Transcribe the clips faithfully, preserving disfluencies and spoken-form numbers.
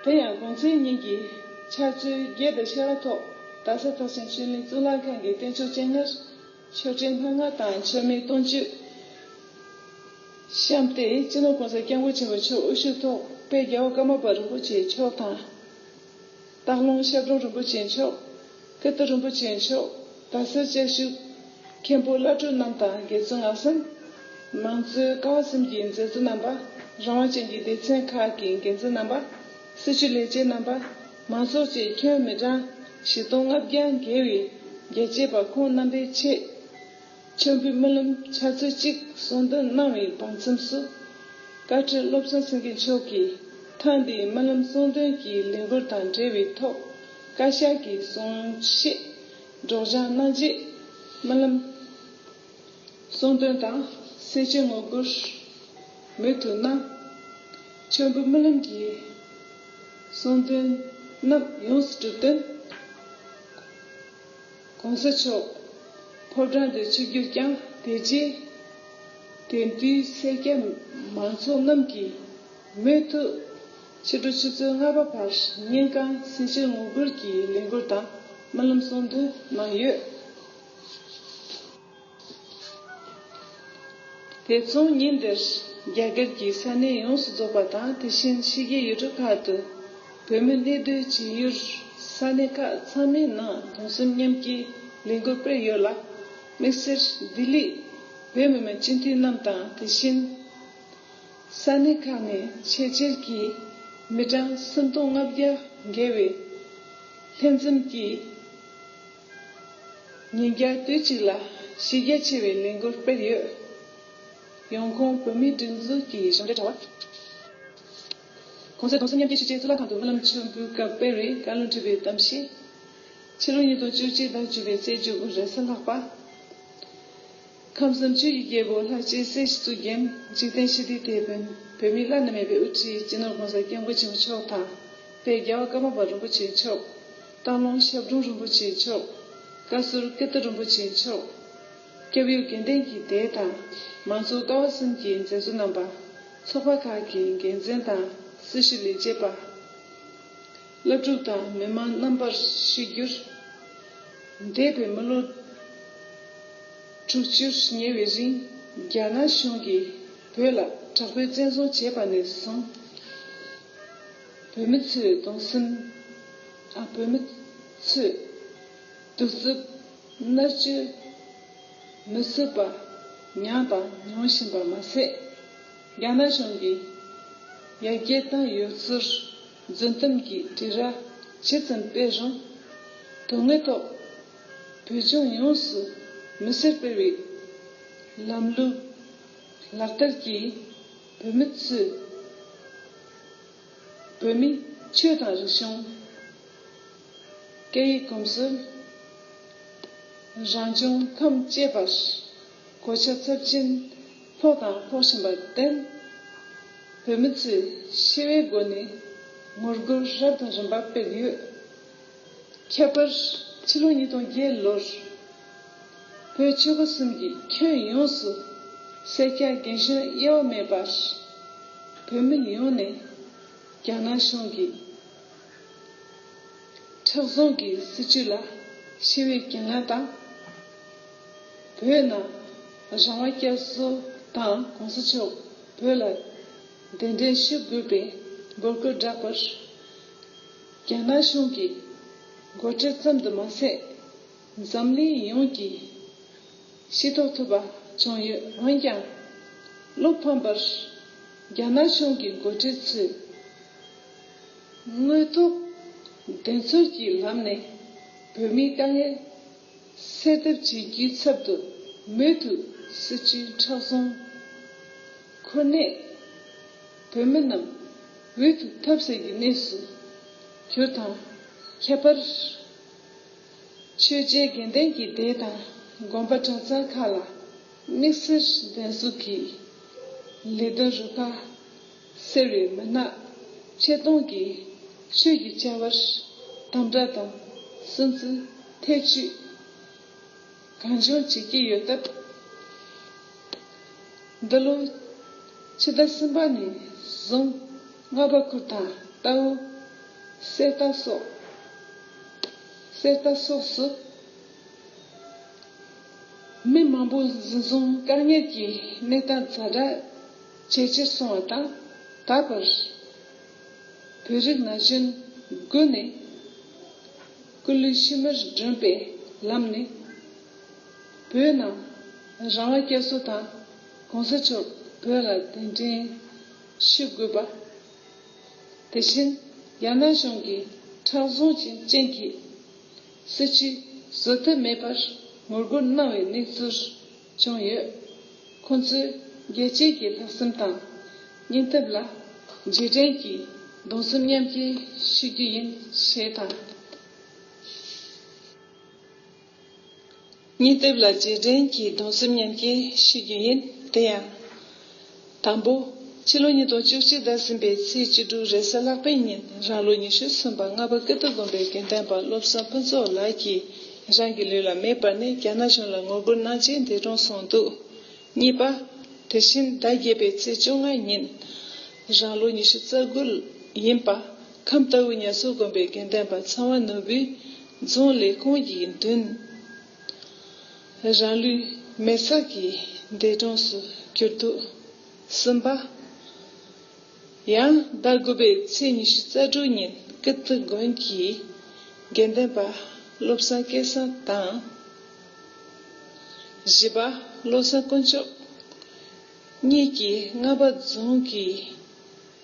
དེ་ཡང་གོང་ཚེས་ཉིན་གྱི་ཕྱག་ཚོད་བརྒྱད་དང་ཕྱེད་ཀ་ཐོག་རྡ་ས་རྟགས་ཅན་ཆོས་གླིང་གཙུག་ལག་ཁང་གི་རྟེན་མཆོག་སྤྱན་སྔར་མཆོད་སྤྲིན་སྣ་ལྔ་དང་མཆོད་མེ་སྟོང་མཆོད་བཤམས་ཏེ། སྤྱི་ནོར་༸གོང་ས་༸སྐྱབས་མགོན་ཆེན་པོ་མཆོག་དབུ་བཞུགས་ཐོག་དཔལ་རྒྱལ་བ་ཀརྨ་པ་རིན་པོ་ཆེ་མཆོག་དང་། སྟག་ལུང་ཞབས་དྲུང་རིན་པོ་ཆེ་མཆོག་ཀིརྟི་རིན་པོ་ཆེ་མཆོག་རྡ་སར་བཅའ་བཞུགས་མཁན་པོ་བླ་སྤྲུལ་རྣམས་དང་དགེ་ཚུལ་ལྔ་གསུམ། མང་གཙོའི་ཀ་བ་གསུམ་གྱི་མཛད་གཙོ་རྣམ་པ། རང་དབང་ཅན་གྱི་སྡེ་ཚན་ཁག་གི་འགན་འཛིན་རྣམ་པ། སྲི་ཞུ་ལས་བྱེད་རྣམ་པ། མང་ཚོགས་བཅས་ཁྱོན་མི་གྲངས་བཞི་སྟོང་ལྔ་བརྒྱ་བརྒལ་བའི་རྒྱལ་གཅེས་པ་ཁོང་རྣམ་པའི་ཆེད། མཆོད་འབུལ་སྨོན་ལམ་ཕྱག་ཚོད་གཅིག་གསུང་འདོན་གནང་བའི་བར་མཚམས་སུ། བཀའ་ཁྲི་བློ་བཟང་སེང་གེ་མཆོག་གིས་ཐེངས་འདིའི་སྨོན་ལམ་གསུང་འདོན་གྱི་ལས་འགུལ་དང་འབྲེལ་བའི་ཐོག་བཀའ་ཤག་གི་གསུང་བཤད་སྒྲོག་སྦྱང་གནང་རྗེས། སྨོན་ལམ་གསུང་འདོན་དང་གསོལ་ཇ་ངོ་རྒོལ་མུ་མཐུད་གནང་། མཆོད་འབུལ་སྨོན་ལམ་གྱི་གསུང་འདོན་རྣམས་ཡོངས་སུ་གྲུབ་དོན། ༸གོང་ས་མཆོག་ཕོ་བྲང་དུ་ཆིབས་བསྒྱུར་བསྐྱངས། དེ་རྗེས་དེ་དུས་སེར་སྐྱ་མང་ཚོགས་རྣམས་ཀྱིས་མུ་མཐུད་ཕྱི་དྲོ་ཆུ་ཚོད་ལྔ་པ་བར་ཉིན་གང་གསོལ་ཇ་ངོ་རྒོལ་གྱི་ལས་འགུལ་དང་སྨོན་ལམ་གསུང་འདོན་གནང་ཡོད། དེ་མཚུངས་ཉིན་དེར་རྒྱ་གར་གྱི་ས་གནས་ཡོངས་སུ་རྫོགས་པ་དང་། དེ་བཞིན་ཕྱི་རྒྱལ་ཡུལ་གྲུ་ཁག་ཏུ་བོད་མི་གནས་སྡོད་བྱེད་ཡུལ་ས་གནས་ཁག་ཚང་མའི་ནང་གདུང་སེམས་མཉམ་སྐྱེད་ལས་འགུལ་སྤེལ་ཡོད་ལ། དམིགས་བསལ་ལྡི་ལིར་བོད་མི་མང་སྤྱི་འཐུས་རྣམས་དང་། དེ་བཞིན་ས་གནས་ཁག་ནས་ཆེད་བཅར་གྱིས་མི་གྲངས་སུམ་སྟོང་ལྔ་བརྒྱ་བརྒལ་བའི་ལྷན་འཛོམས་ཀྱིས། ཉིན་རྒྱབ་དུས་གཅིག་ལ་གཞི་རྒྱ་ཆེ་བའི་ལས་འགུལ་སྤེལ་ཡོད། ཡོང་ཁུངས། བོད་མིའི་སྒྲིག་འཛུགས་ཀྱི་གཞུང་འབྲེལ་དྲ་བ། གོང་གསལ་གདུང་སེམས་མཉམ་སྐྱེད་ཞུ་ཆེད་གཙུག་ལག་ཁང་དུ་སྨོན་ལམ་མཆོད་འབུལ་སྐབས་སྤེལ་བའི་བཀའ་བློན་ཁྲི་པའི་གཏམ་བཤད། ཕྱི་ལོ་ཉིས་སྟོང་བཅུ་གཅིག་ཟླ་བཅུ་པའི་ཚེས་བཅུ་དགུ་རེས་གཟའ་ལྷག་པ། ཁམས་བཟང་ཆོས་ཀྱི་རྒྱལ་པོ་ལྷ་རྗེ་སྲས་གཙུག་རྒྱན། འཇིག་རྟེན་ཞི་བདེའི་དེད་དཔོན། བོད་མིའི་བླ་ན་མེད་པའི་དབུ་ཁྲིད་སྤྱི་ནོར་༸གོང་ས་༸སྐྱབས་མགོན་ཆེན་པོ་མཆོག་དང་། དཔལ་རྒྱལ་བ་ཀརྨ་པ་རིན་པོ་ཆེ་མཆོག་སྟག་ལུང་ཞབས་དྲུང་རིན་པོ་ཆེ་མཆོག་བཀའ་ཟུར་ཀིརྟི་རིན་པོ་ཆེ་མཆོག་སྐྱབས་ཡུལ་དགེ་ལྡན་གྱི་སྡེ་དང་། མང་གཙོ་ཀ་བ་གསུམ་གྱི་མཛད་གཙོ་རྣམ་པ། ཚོགས་པ་ཁག་གི་འགན་འཛིན་དང་སྲི་ཞུ་ལས་བྱེད་པ། སློབ་ཕྲུག་དང་མི་མང་རྣམ་པར་ཞུ་རྒྱུར། འདས་པའི་མི་ལོ་དྲུག་ཅུར་ཉེ་བའི་རིང་རྒྱ་ནག་གཞུང་གིས་བོད་ལ་དྲག་པོའི་བཙན་བཟུང་བྱས་པ་ནས་བཟུང་། བོད་མི་ཚོས་གདུང་སེམས། ཨ། བོད་མི་ཚོས་གདུག་རྩུབ་མནར་གཅོད་མི་བཟོད་པ་མྱངས་དང་མྱོང་བཞིན་པ་མ་ཟད། རྒྱ་ནག་གཞུང་གིས་ཡར་རྒྱས་བཏང་ཡོད་ཚུལ་རྫུན་གཏམ་གྱི་འབྲི་ར་ཇི་ཙམ་སྤེལ་རུང་། དོན་དངོས་ཐོག་བོད་ལྗོངས་ཡོངས་སུ་མི་སེར་སྤེལ་བའི་ལམ་ལུགས་ལག་བསྟར་གྱིས་བོད་མི་ཚོས་བོད་མིའི་ཆོས་དང་རིག་གཞུང་། སྐད་ཡིག་གོམས་སྲོལ། རང་བྱུང་ཁམས་བཅས་པར་གོད་ཆག་ཚབས་ཆེན་ཕོག་དང་ཕོག་བཞིན་པར་བརྟེན། བོད་མི་ཚོས་ཞི་བའི་སྒོ་ནས་ངོ་རྒོལ་རབ་དང་རིམ་པ་སྤེལ་ཡོད། ཁྱད་པར་ཕྱི་ལོ་ཉིས་སྟོང་བརྒྱད་ལོར་བོད་ཆོལ་ཁ་གསུམ་གྱི་ཁྱོན་ཡོངས་སུ་སེར་སྐྱ་རྒན་གཞོན་དབྱེ་བ་མེད་པར་བོད་མི་ཡོངས་ནས་རྒྱ་ནག་གཞུང་གི་མཁྲེགས་བཟུང་གི་སྲིད་བྱུས་ལ་ཞི་བའི་གྱེན་ལངས་དང་། བོད་ནང་རང་དབང་བསྐྱར་གསོ་དང་གོང་ས་མཆོག་བོད་ལ་གདན་འདྲེན་ཞུ་དགོས་པའི་འབོད་སྐུལ་བསྒྲགས་པར། རྒྱ་ནག་གཞུང་གི་འགོ་ཁྲིད་ཙམ་དུ་མ་ཟད། འཛམ་གླིང་ཡོངས་ཀྱིས་ཤེས་རྟོགས་ཐུབ་པ་བྱུང་ཡོད། འོན་ཀྱང་བློ་ཕམ་པར་རྒྱ་ནག་གཞུང་གི་འགོ་ཁྲིད་ཚོས་དངོས་ཐོག་བདེན་འཚོལ་གྱི་ལམ་ནས་བོད་མིའི་དཀའ་ངལ་སེལ་ཐབས་བྱེད་རྒྱུའི་ཚབ་ཏུ་མུ་མཐུད་སྲིད་བྱུས་མཁྲེགས་བཟུང་ཁོ་ནས་བོད་མི་རྣམས་འོས་ཐུབ་ཐབས་ཟད་ཀྱི་གནས་སུ་གྱུར་དང་། ཁྱད་པར་ཆོས་བྱེད་དགེ་ལྡན་གྱི་སྡེ་དང་དགོན་པ་གྲྭ་ཚང་ཁག་ལ་དམིགས་བསལ་བདེན་འཚོལ་གྱི་ལས་དོན་རུ་ཁག་སེར་བའི་མི་སྣ་ཆེད་གཏོང་གིས་ཆོས་ཀྱི་བྱ་བར་དམ་དྲག་དང་སུན་གཙེར་ཐེ་བྱུས་གང་བྱུང་བྱེད་ཀྱི་ཡོད་སྟབས། འདི་ལོ་ཕྱི་ཟླ་གསུམ་པ་ནས་བཟུང་། རྔ་བ་ཁུལ་དང་རྟའུ་ གསེར་རྟ་སོགས། གསེར་རྟ་སོགས་སུ་མི་མང་པོ་འཛིན་བཟུང་བཀག་ཉར་གྱི་གནས་སྟངས་ཛ་དྲག་ཇེ་ཆེར་སོང་བ་དང་། ད་བར་བོད་རིགས་ན་གཞོན་དགུ་ནས་སྐུ་ལུས་ཕྱི་མར་བསྒྲོན་པའི་ལམ་ནས་བོད་ནང་རང་དབང་བསྐྱར་གསོ་དང་གོང་ས་མཆོག་བོད་ལ་གདན་འདྲེན་ཞུ་དགོས་པ། དེ་བཞིན་རྒྱ་ནག་གཞུང་གི་མཁྲེགས་བཟུང་ཅན་གྱི་སྲིད་བྱུས་བཟོ་ཐབས་མེད་པར་ངོ་རྒོལ་གནང་བའི་གནས་ཚུལ་བྱུང་ཡོད། ཁོང་ཚོས་རྒྱལ་སྤྱིའི་ལྷག་བསམ་དང་སྙིང་སྟོབས་ལ་རྗེས་དྲན་གྱི་གདུང་སེམས་མཉམ་སྐྱེད་ཞུ་རྒྱུ་ཡིན་ཞེས་དང་། སྙིང་སྟོབས་ལ་རྗེས་དྲན་གྱི་གདུང་སེམས་མཉམ་སྐྱེད་ཞུ་རྒྱུ་ཡིན། དེ་ཡང་། དང་པོ། ཕྱི་ལོ་ཉིས་སྟོང་བཅུ་གཅིག་ཟླ་གསུམ་པའི་ཚེས་བཅུ་དྲུག་རེས་གཟའ་ལྷག་པའི་ཉིན་རང་ལོ་ཉི་ཤུ་གསུམ་པ་རྔ་པ་ཀིརྟི་དགོན་པའི་དགེ་འདུན་པ་བློ་བཟང་ཕུན་ཚོགས་ལགས་ཀྱིས་རང་གི་ལུས་ལ་མེ་སྤར་ནས་རྒྱ་ནག་གཞུང་ལ་ངོ་རྒོལ་གནང་ཆེད་འདས་གྲོངས་སོང་འདུག་གཉིས་པ། དེ་བཞིན་ཟླ་བརྒྱད་པའི་ཚེས་བཅོ་ལྔ་ཉིན་རང་ལོ་ཉི་ཤུ་རྩ་དགུ་ཡིན་པ་ཁམས་རྟའུ་ཉ་ཚོ་དགོན་པའི་དགེ་འདུན་པ་ཚངས་དབང་ནོར་བུས་རྫོང་ལས་ཁུངས་ཀྱི་མདུན་རང་ལུས་མེ་སྲེག་གིས་འདས་གྲོངས་སུ་གྱུར་འདུག་གསུམ་པ། ཡང་ཟླ་དགུ་པའི་ཚེས་ཉི་ཤུ་རྩ་དྲུག་ཉིན་ཀིརྟི་དགོན་གྱི་དགེ་འདུན་པ་བློ་བཟང་སྐལ་བཟང་དང་། བཞི་པ་བློ་བཟང་དཀོན་མཆོག་གཉིས་ཀྱིས་རྔ་པ་རྫོང་གི་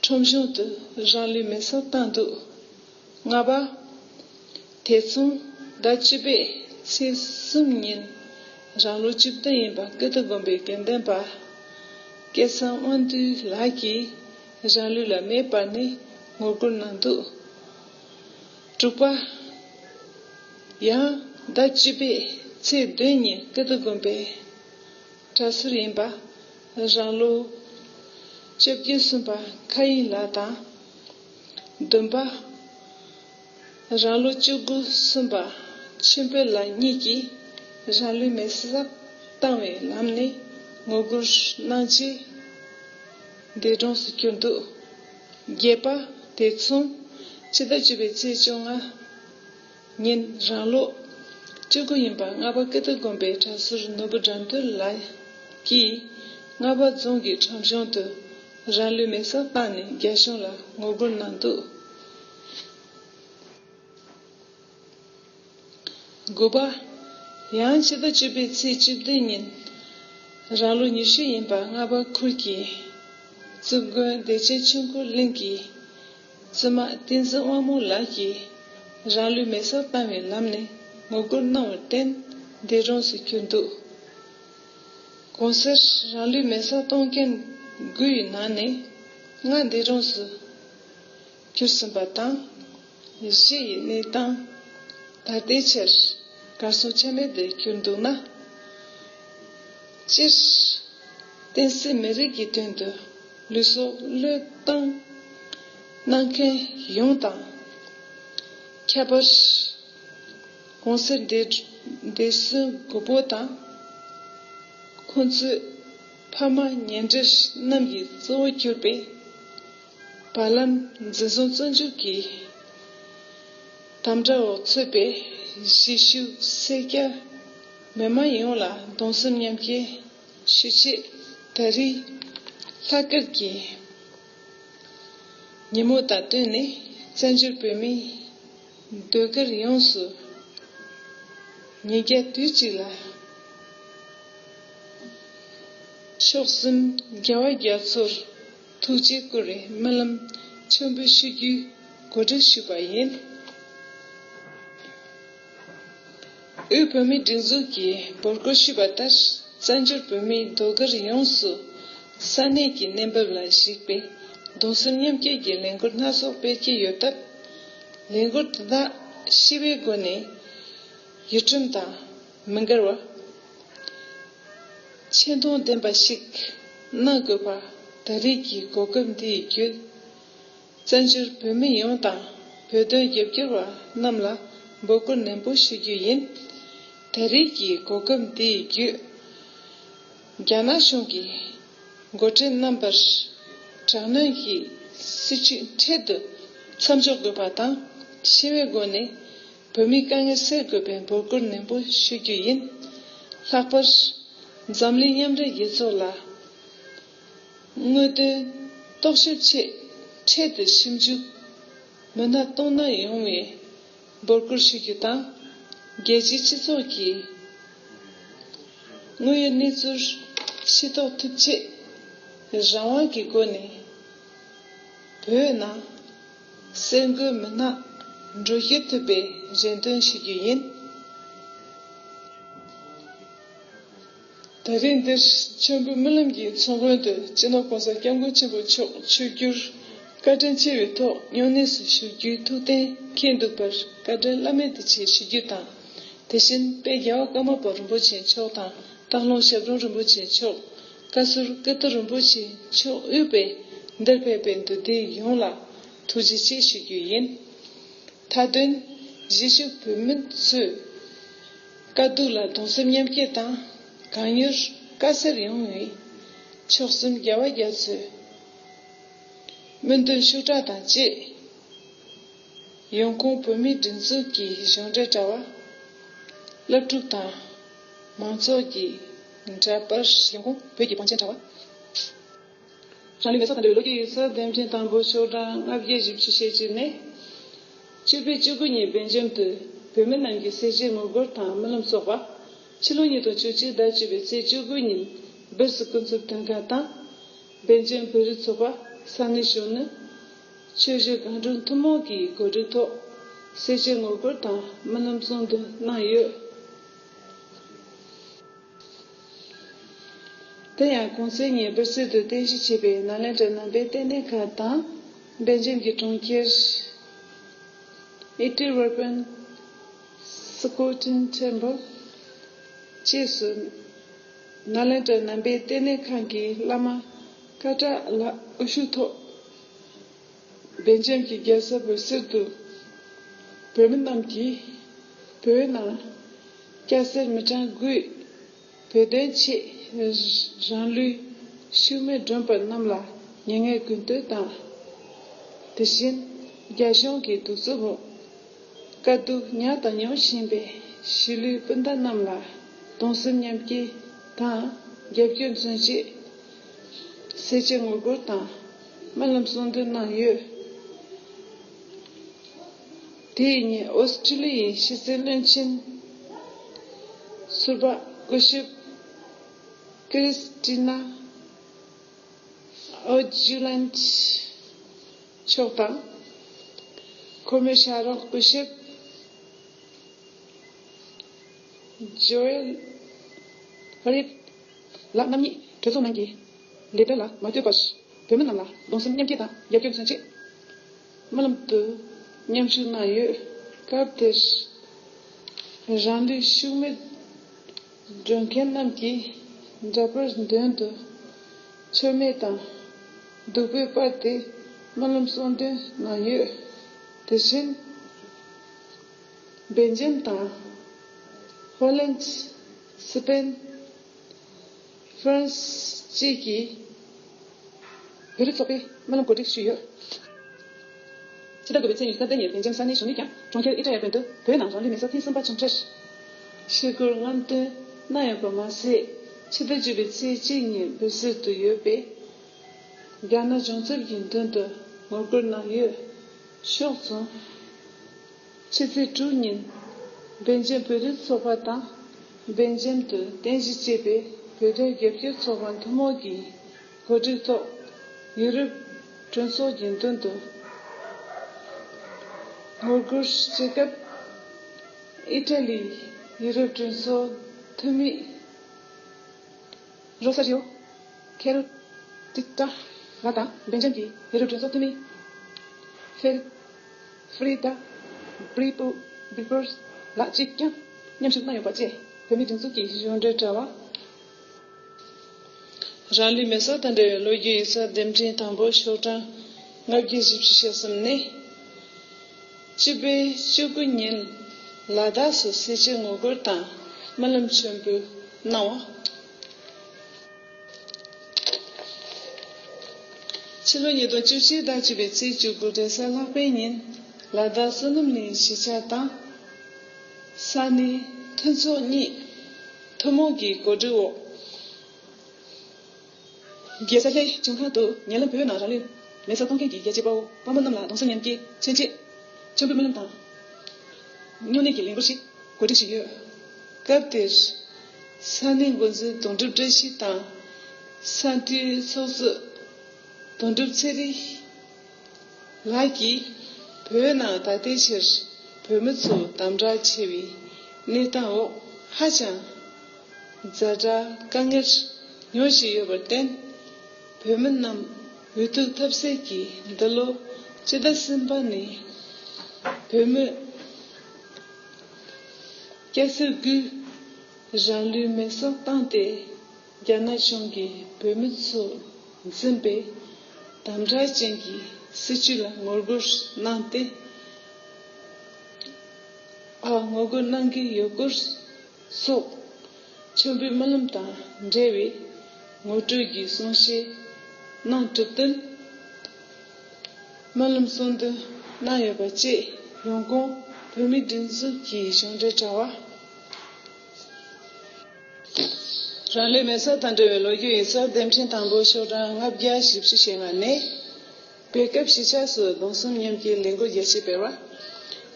ཁྲོམ་གཞུང་དུ་རང་ལུས་མེ་སྲེག་བཏང་འདུག་ལྔ་པ། དེ་མཚུངས་ཟླ་བཅུ་པའི་ཚེས་གསུམ་ཉིན་རང་ལོ་བཅུ་བདུན་ཡིན་པ་ཀིརྟི་དགོན་པའི་དགེ་འདུན་པ་སྐལ་བཟང་དབང་འདུས་ལགས་ཀྱིས་རང་ལུས་ལ་མེ་སྤར་ནས་ངོ་རྒོལ་གནང་འདུག་དྲུག་པ། ཡང་ཟླ་བཅུ་པའི་ཚེས་བདུན་ཉིན་ཀིརྟི་དགོན་པའི་གྲྭ་ཟུར་ཡིན་པ་རང་ལོ་བཅོ་བརྒྱད་སོན་པ་མཁའ་དབྱིངས་ལགས་དང་། བདུན་པ། རང་ལོ་བཅུ་དགུ་སོན་པ་ཆོས་འཕེལ་ལགས་གཉིས་ཀྱིས་རང་ལུས་མེ་སྲེག་བཏང་བའི་ལམ་ནས་ངོ་རྒོལ་གནང་རྗེས་འདས་གྲོངས་སུ་གྱུར་འདུག་བརྒྱད་པ། དེ་མཚུངས་ཕྱི་ཟླ་བཅུ་པའི་ཚེས་བཅོ་ལྔ་ཉིན་རང་ལོ་བཅུ་དགུ་ཡིན་པ་རྔ་པ་ཀིརྟི་དགོན་པའི་གྲྭ་ཟུར་ནོར་བུ་དགྲ་འདུལ་ལགས་ཀྱིས་རྔ་པ་རྫོང་གི་ཁྲོམ་གཞུང་དུ་རང་ལུས་མེ་སྲེག་བཏང་ནས་རྒྱ་གཞུང་ལ་ངོ་རྒོལ་གནང་འདུག་དགུ་པ། ཡང་ཕྱི་ཟླ་བཅུ་པའི་ཚེས་བཅུ་བདུན་ཉིན་རང་ལོ་ཉི་ཤུ་ཡིན་པ་རྔ་པ་ཁུལ་གྱི་བཙུན་དགོན་བདེ་ཆེན་ཆོས་འཁོར་གླིང་གི་བཙུན་མ་བསྟན་འཛིན་དབང་མོ་ལགས་ཀྱིས་རང་ལུས་མེ་སྲེག་བཏང་བའི་ལམ་ནས་ངོ་རྒོལ་གནང་བར་བརྟེན་འདས་གྲོངས་སུ་གྱུར་འདུག་གོང་གསལ་རང་ལུས་མེ་སྲེག་གཏོང་མཁན་དགུའི་ནང་ནས་ལྔ་འདས་གྲོངས་སུ་གྱུར་ཟིན་པ་དང་། བཞི་ཡི་གནས་སྟངས་ད་ལྟའི་ཆར་གར་སོང་ཆ་མེད་དུ་གྱུར་འདུག་ན། སྤྱིར་བསྟན་སྲིད་མི་རིགས་ཀྱི་དོན་དུ་ལུས་སྲོག་བློས་བཏང་གནང་མཁན་ཡོངས་དང་། ཁྱད་པར་གོང་གསལ་འདས་འདས་གསོན་མགོན་པོ་དང་། ཁོང་ཚོའི་ཕ་མ་ཉེ་འབྲེལ་རྣམས་ཀྱི་གཙོ་བོ་གྱུར་པའི་བར་ལམ་འཛིན་བཟུང་བཙོན་འཇུག་གི་དམ་དྲག་འོག་ཚུད་པའི་གཞིས་བཞུགས་སེར་སྐྱ་མི་མང་ཡོངས་ལ་གདུང་སེམས་མཉམ་སྐྱེད་ཞུ་ཆེད། ད་རེས་ལྷག་དཀར་གྱི་ཉིན་མོ་དང་བསྟུན་ནས་བཙན་བྱོལ་བོད་མིའི་ཟློས་གར་ཡོངས་སུ་ཉིས་བརྒྱ་དུས་གཅིག་ལ་མཆོག་གསུམ་རྒྱལ་བ་རྒྱ་མཚོར་ཐུགས་རྗེ་བསྐུལ་བའི་སྨོན་ལམ་མཆོད་འབུལ་ཞུ་རྒྱུའི་གོ་སྒྲིག་ཞུས་པ་ཡིན། དབུས་བོད་མིའི་སྒྲིག་འཛུགས་ཀྱིས་འབོད་སྐུལ་ཞུས་པ་ལྟར། བཙན་བྱོལ་བོད་མིའི་ཟློས་གར་ཡོངས་སུ་ས་གནས་ཀྱི་གནས་བབ་ལ་གཞིགས་པའི་གདུང་སེམས་མཉམ་སྐྱེད་ཀྱི་ལས་འགུལ་སྣ་ཚོགས་སྤེལ་གྱི་ཡོད་སྟབས། ལས་འགུལ་དེ་དག་ཞི་བའི་སྒོ་ནས་ཡུལ་ཁྲིམས་དང་མི་འགལ་བ། ཆེ་མཐོང་ལྡན་པ་ཞིག་གནང་དགོས་པ་ད་རེས་ཀྱི་གོ་སྐབས་འདི་ཡི་བརྒྱུད། བཙན་བྱོལ་བོད་མི་ཡོངས་དང་བོད་དོན་རྒྱབ་སྐྱོར་བ་རྣམས་ལ་འབོད་སྐུལ་ནན་པོ་ཞུ་རྒྱུ་ཡིན། ད་རེས་ཀྱི་གོ་སྐབས་འདི་ཡི་བརྒྱུད། རྒྱ་ནག་གཞུང་གི་འགོ་ཁྲིད་རྣམ་པར་དྲག་གནོན་གྱི་སྲིད་བྱུས་འཕྲལ་དུ་མཚམས་འཇོག་དགོས་པ་དང་ ཞི་བའི་སྒོ་ནས་བོད་མིའི་དཀའ་ངལ་སེལ་དགོས་པའི་འབོད་སྐུལ་ནན་པོ་ཞུ་རྒྱུ་ཡིན། ལྷག་པར། འཛམ་གླིང་མཉམ་འབྲེལ་རྒྱལ་ཚོགས་ལ་དངོས་དོན་རྟོག་ཞིབ་ཆེད་འཕྲལ་དུ་ཞིབ་འཇུག་མི་སྣ་གཏོང་ན་ཡོང་བའི་འབོད་སྐུལ་ཞུ་རྒྱུ་དང་། རྒྱལ་སྤྱིའི་སྤྱི་ཚོགས་ཀྱིས་དངོས་ཡོད་གནས་ཚུལ་ཤེས་རྟོགས་ཐུབ་ཆེད་རང་དབང་གི་སྒོ་ནས་བོད་ནང་གསར་འགོད་མི་སྣ་འགྲོ་བཞུད་ཐུབ་པའི་རེ་འདུན་ཞུ་རྒྱུ་ཡིན། ད་རིང་འདིར་མཆོད་འབུལ་སྨོན་ལམ་གྱི་ཚོགས་མགོན་དུ་སྤྱི་ནོར་༸གོང་ས་༸སྐྱབས་མགོན་ཆེན་པོ་མཆོག་ཆིབས་བསྒྱུར་བཀའ་དྲིན་ཆེ་བའི་ཐོག་སྨྱུང་གནས་སུ་བཞུགས་རྒྱུའི་ཐུགས་གཏན་འཁེལ་འདུག་པར་བཀའ་དྲིན་བླ་མེད་དུ་ཆེ་ཞུ་རྒྱུ་དང་། དེ་བཞིན་དཔལ་རྒྱལ་བ་ཀརྨ་པ་རིན་པོ་ཆེ་མཆོག་དང་སྟག་ལུང་ཞབས་དྲུང་རིན་པོ་ཆེ་མཆོག་བཀའ་ཟུར་ཀིརྟི་རིན་པོ་ཆེ་མཆོག་དབུས་པའི་འདིར་ཕེབས་པའི་འདུས་སྡེ་ཡོངས་ལ་ཐུགས་རྗེ་ཆེ་ཞུ་རྒྱུ་ཡིན། མཐའ་དོན་གཞིས་བཞུགས་བོད་མི་ཚོས་དཀའ་སྡུག་ལ་གདུང་སེམས་མཉམ་སྐྱེད་དང་གང་མྱུར་དཀའ་སེལ་ཡོང་བའི་མཆོག་གསུམ་རྒྱལ་བ་རྒྱ་མཚོའི་སྨོན་འདུན་ཤུགས་དྲག་དང་བཅས། ཡོང་ཁུངས་བོད་མིའི་སྒྲིག་འཛུགས་ཀྱི་གཞུང་འབྲེལ་དྲ་བ། སློབ་ཕྲུག་དང་མང་ཚོགས་ཀྱི་འདྲ་པར། ཡོང་ཁུངས་བོད་ཀྱི་བང་ཆེན་དྲ་བ། རང་ལུས་མེ་སྲེག་དང་འབྲེལ་བའི་ལོ་རྒྱུས་ཡིག་ཚགས་འདེམས་ཐོན་དང་པོ་ཤོག་གྲངས་ལྔ་བརྒྱ་བཞི་བཅུ་ཞེ་གཅིག་ནས། བཅུ་པའི་བཅུ་དགུ་ཉིན་སྦེལ་ཇམ་དུ་བོད་མི་རྣམས་ཀྱིས་སེར་བྱེས་ངོ་རྒོལ་དང་སྨོན་ལམ་ཚོགས་པ། ཕྱི་ལོ་ཉིས་སྟོང་བཅུ་གཅིག་ཟླ་བཅུ་པའི་ཚེས་བཅུ་དགུ་ཉིན་སྦིར་སི་སྐུ་ཚབ་དོན་ཁང་དང་། སྦེལ་ཇམ་བོད་རིགས་ཚོགས་པ་ས་གནས་གཞོན་ནུ། ཆོས་བརྒྱུད་སྒང་དྲུག་ཐུན་མོང་གི་གོ་སྒྲིག་ཐོག་སེར་བྱེས་ངོ་རྒོལ་དང་སྨོན་ལམ་གསུང་འདོན་གནང་ཡོད། དེ་ཡང་གུང་སེང་ཉིན་སྦིར་སི་དུ་རྟེན་གཞི་བྱས་པའི་ནཱ་ལེནྡྲ་ནང་པའི་ལྟེ་གནས་ཁང་དང་སྦེལ་ཇམ་གྱི་གྲོང་ཁྱེར་ཨི་ཏི་ཝར་པན་སི་ཀོ་ཏིན་ཐེམ་པལ་བཅས་སུ་ནཱ་ལེནྡྲ་ནང་པའི་ལྟེ་གནས་ཁང་གི་བླ་མ་ཀ་ཏྲ་ལགས་དབུ་བཞུགས་ཐོག་སྦེལ་ཇམ་གྱི་རྒྱལ་ས་སྦིར་སི་དུ་བོད་མི་རྣམས་ཀྱིས་བོད་ནང་སྐྱ་སེར་མི་གྲངས་དགུས་བོད་དོན་ཆེད་རང་ལུས་ཤུལ་མེད་བསྒྲོན་པ་རྣམས་ལ་མྱ་ངན་གུས་འདུད་དང་། དེ་བཞིན་རྒྱ་གཞུང་གི་གདུག་རྩུབ་འོག་དཀའ་སྡུག་མྱངས་དང་མྱོང་བཞིན་པའི་གཞིས་ལུས་སྤུན་ཟླ་རྣམས་ལ་གདུང་སེམས་མཉམ་སྐྱེད་དང་རྒྱབ་སྐྱོར་མཚོན་ཆེད། སེར་བྱེས་ངོ་རྒོལ་དང་སྨོན་ལམ་གསུང་འདོན་གནང་ཡོད། དེའི་ཉིན་ཨོ་སི་ཀྲི་ལི་ཡའི་ཕྱི་སྲིད་བློན་ཆེན་ཟུར་པ་སྐུ་ཞབས་ཀི་རི་སི་ཏི་ན་ཨོ་ཇུ་ལན་མཆོག་དང་། ཁོ་མོའི་ཕྱག་རོགས་སྐུ་ཞབས་ཇོ་ཨེལ་ཧ་རིབ་ལགས་རྣམ་གཉིས་གྲོས་ཚོགས་ནང་གི་ལས་དོན་ལ་མ་ལྟོས་པར་བོད་མི་རྣམས་ལ་གདུང་སེམས་མཉམ་སྐྱེད་དང་རྒྱབ་སྐྱོར་མཚོན་ཆེད། སྨོན་ལམ་དུ་མཉམ་ཞུགས་གནང་ཡོད། སྐབས་དེར་རང་ལུས་ཤུལ་མེད་སྒྲོན་མཁན་རྣམས་ཀྱིས་འདྲ་པར་མདུན་དུ་མཆོད་མེ་དང་བདུག་སྤོས་སྤར་ཏེ་སྨོན་ལམ་གསུང་འདོན་གནང་ཡོད། དེ་བཞིན་སྦེལ་ཇམ་དང་ཧོ་ལན། སི་པེན། ཧྥ་རན་སི་བཅས་ཀྱི་བོད་རིགས་ཚོགས་པས་སྨོན་ལམ་གོ་སྒྲིག་ཞུས་ཡོད། ཕྱི་ཟླ་དགུ་པའི་ཚེས་ཉི་ཤུ་རྩ་བདུན་ཉིན་སྦེལ་ཇམ་ས་གནས་གཞོན་ནུས་ཀྱང་གྲོང་ཁྱེར་ཨི་ཏྲ་ཡ་དོན་དུ་བོད་ནང་རང་ལུས་མེ་སྲེག་ཐེངས་གསུམ་པ་བྱུང་འཕྲལ། ཞི་རྒོལ་རྔམ་སྟོན་གནང་ཡོད་པ་མ་ཟད། ཕྱི་ཟླ་བཅུ་པའི་ཚེས་གཅིག་ཉིན་སྦིར་སི་དུ་ཡོད་པའི་རྒྱ་ནག་གཞུང་ཚབ་ཀྱི་མདུན་དུ་ངོ་རྒོལ་གནང་ཡོད། ཕྱོགས་མཚུངས། ཕྱི་ཚེས་དྲུག་ཉིན་སྦེལ་ཇམ་བོད་རིགས་ཚོགས་པ་དང་སྦེལ་ཇམ་དུ་རྟེན་གཞི་བྱས་པའི་བོད་དོན་རྒྱབ་སྐྱོར་ཚོགས་པ་ཐུན་མོང་གིས་གོ་སྒྲིག་ཐོག་ཡུ་རོབ་གྲོས་ཚོགས་ཀྱི་མདུན་དུ་ངོ་རྒོལ་བྱེད་སྐབས། ཨི་ཊ་ལིའི་ཡུ་རོབ་གྲོས་ཚོགས་འཐུས་མི་རོ་ས་རི་ཡོ་ཁེལ་ཏི་ཏྲ་ལགས་དང་སྦེལ་ཇམ་གྱི་ཡུ་རོབ་གྲོས་ཚོགས་འཐུས་མི་ཧྥེ་ཧྥི་རི་ཏ་བྷི་རི་པོ་བྷི་རི་པོར་ལགས་བཅས་ཀྱང་མཉམ་ཞུགས་གནང་ཡོད་པ་བཅས་བོད་མིའི་སྒྲིག་འཛུགས་ཀྱི་གཞུང་འབྲེལ་དྲ་བ། རང་ལུས་མེ་སྲེག་དང་འབྲེལ་བའི་ལོ་རྒྱུས་ཡིག་ཚགས་འདེམས་ཐོན་དང་པོ་ཤོག་གྲངས་ལྔ་བརྒྱ་བཞི་བཅུ་ཞེ་གསུམ་ནས། བཅུ་པའི་བཅུ་དགུ་ཉིན་ལ་དྭགས་སུ་སེར་བྱེས་ངོ་རྒོལ་དང་སྨོན་ལམ་མཆོད་འབུལ་གནང་བ། ཕྱི་ལོ་ཉིས་སྟོང་བཅུ་གཅིག་ཟླ་བཅུ་པའི་ཚེས་བཅུ་དགུ་རེས་གཟའ་ལྷག་པའི་ཉིན། ལ་དྭགས་བསོད་ནམས་གླིང་གཞིས་ཆགས་དང་། ས་གནས་མཐུན་ཚོགས་གཉིས་ཐུན་མོང་གི་གོ་སྒྲིག་འོག་རྒྱལ་ས་ལྷོའི་ལྗོངས་མཁར་དུ་ཉེ་ལམ་བོད་ནང་རང་ལུས་མེ་སྲེག་གཏོང་མཁན་གྱི་རྒྱལ་གཅེས་དཔའ་བོ་དཔའ་མོ་རྣམས་ལ་གདུང་སེམས་མཉམ་སྐྱེད་མཚོན་ཆེད། མཆོད་འབུལ་སྨོན་ལམ་དང་། སྨྱུང་གནས་ཀྱི་ལས་འགུལ་ཞིག་གོ་སྒྲིག་ཞུས་ཡོད། སྐབས་དེར། ས་གནས་འགོ་འཛིན་དོན་གྲུབ་བཀྲ་ཤིས་དང་། ས་འཐུས་ཚོགས་གཙོ་དོན་གྲུབ་ཚེ་རིང་ལགས་ཀྱིས། བོད་ནང་ད་ལྟའི་ཆར་བོད་མི་ཚོ་དམ་དྲག་ཆེ་བའི་གནས་སྟངས་འོག་ཧ་ཅང་ཛ་དྲག་དཀའ་ངལ་མྱོང་བཞིན་ཡོད་པར་བརྟེན། བོད་མི་རྣམས་འོས་བསྡུ་ཐབས་ཟད་ཀྱིས་འདི་ལོ་སྤྱི་ཟླ་གསུམ་པ་ནས་བོད་མི་སྐྱ་སེར་དགུས་རང་ལུས་མེ་སྲེག་བཏང་སྟེ། རྒྱ་ནག་གཞུང་གིས་བོད་མི་ཚོ་འཛིན་པའི་དམ་དྲག་ཅན་གྱི་སྲིད་བྱུས་ལ་ངོ་རྒོལ་གནང་སྟེ། ཨ། ངོ་རྒོལ་གནང་གི་ཡོད་སྐོར་སོགས་མཆོད་འབུལ་སྨོན་ལམ་དང་འབྲེལ་བའི་ངོ་སྤྲོད་ཀྱི་གསུང་བཤད་གནང་གྲུབ་བསྟུན་སྨོན་ལམ་གསུང་འདོན་གནང་ཡོད་པ་བཅས། ཡོང་ཁུངས་བོད་མིའི་སྒྲིག་འཛུགས་ཀྱི་གཞུང་འབྲེལ་དྲ་བ། རང་ལུས་མེ་སྲེག་དང་འབྲེལ་བའི་ལོ་རྒྱུས་ཡིག་ཚགས་དེབ་ཕྲེང་དང་པོ་ཤོག་གྲངས་ལྔ་བརྒྱ་བཞི་བཅུ་ཞེ་ལྔ་ནས། བོད་སྐབས་གཞིས་ཆགས་སུ་གདུང་སེམས་མཉམ་སྐྱེད་ལས་འགུལ་རྒྱ་ཆེ་སྤེལ་བ།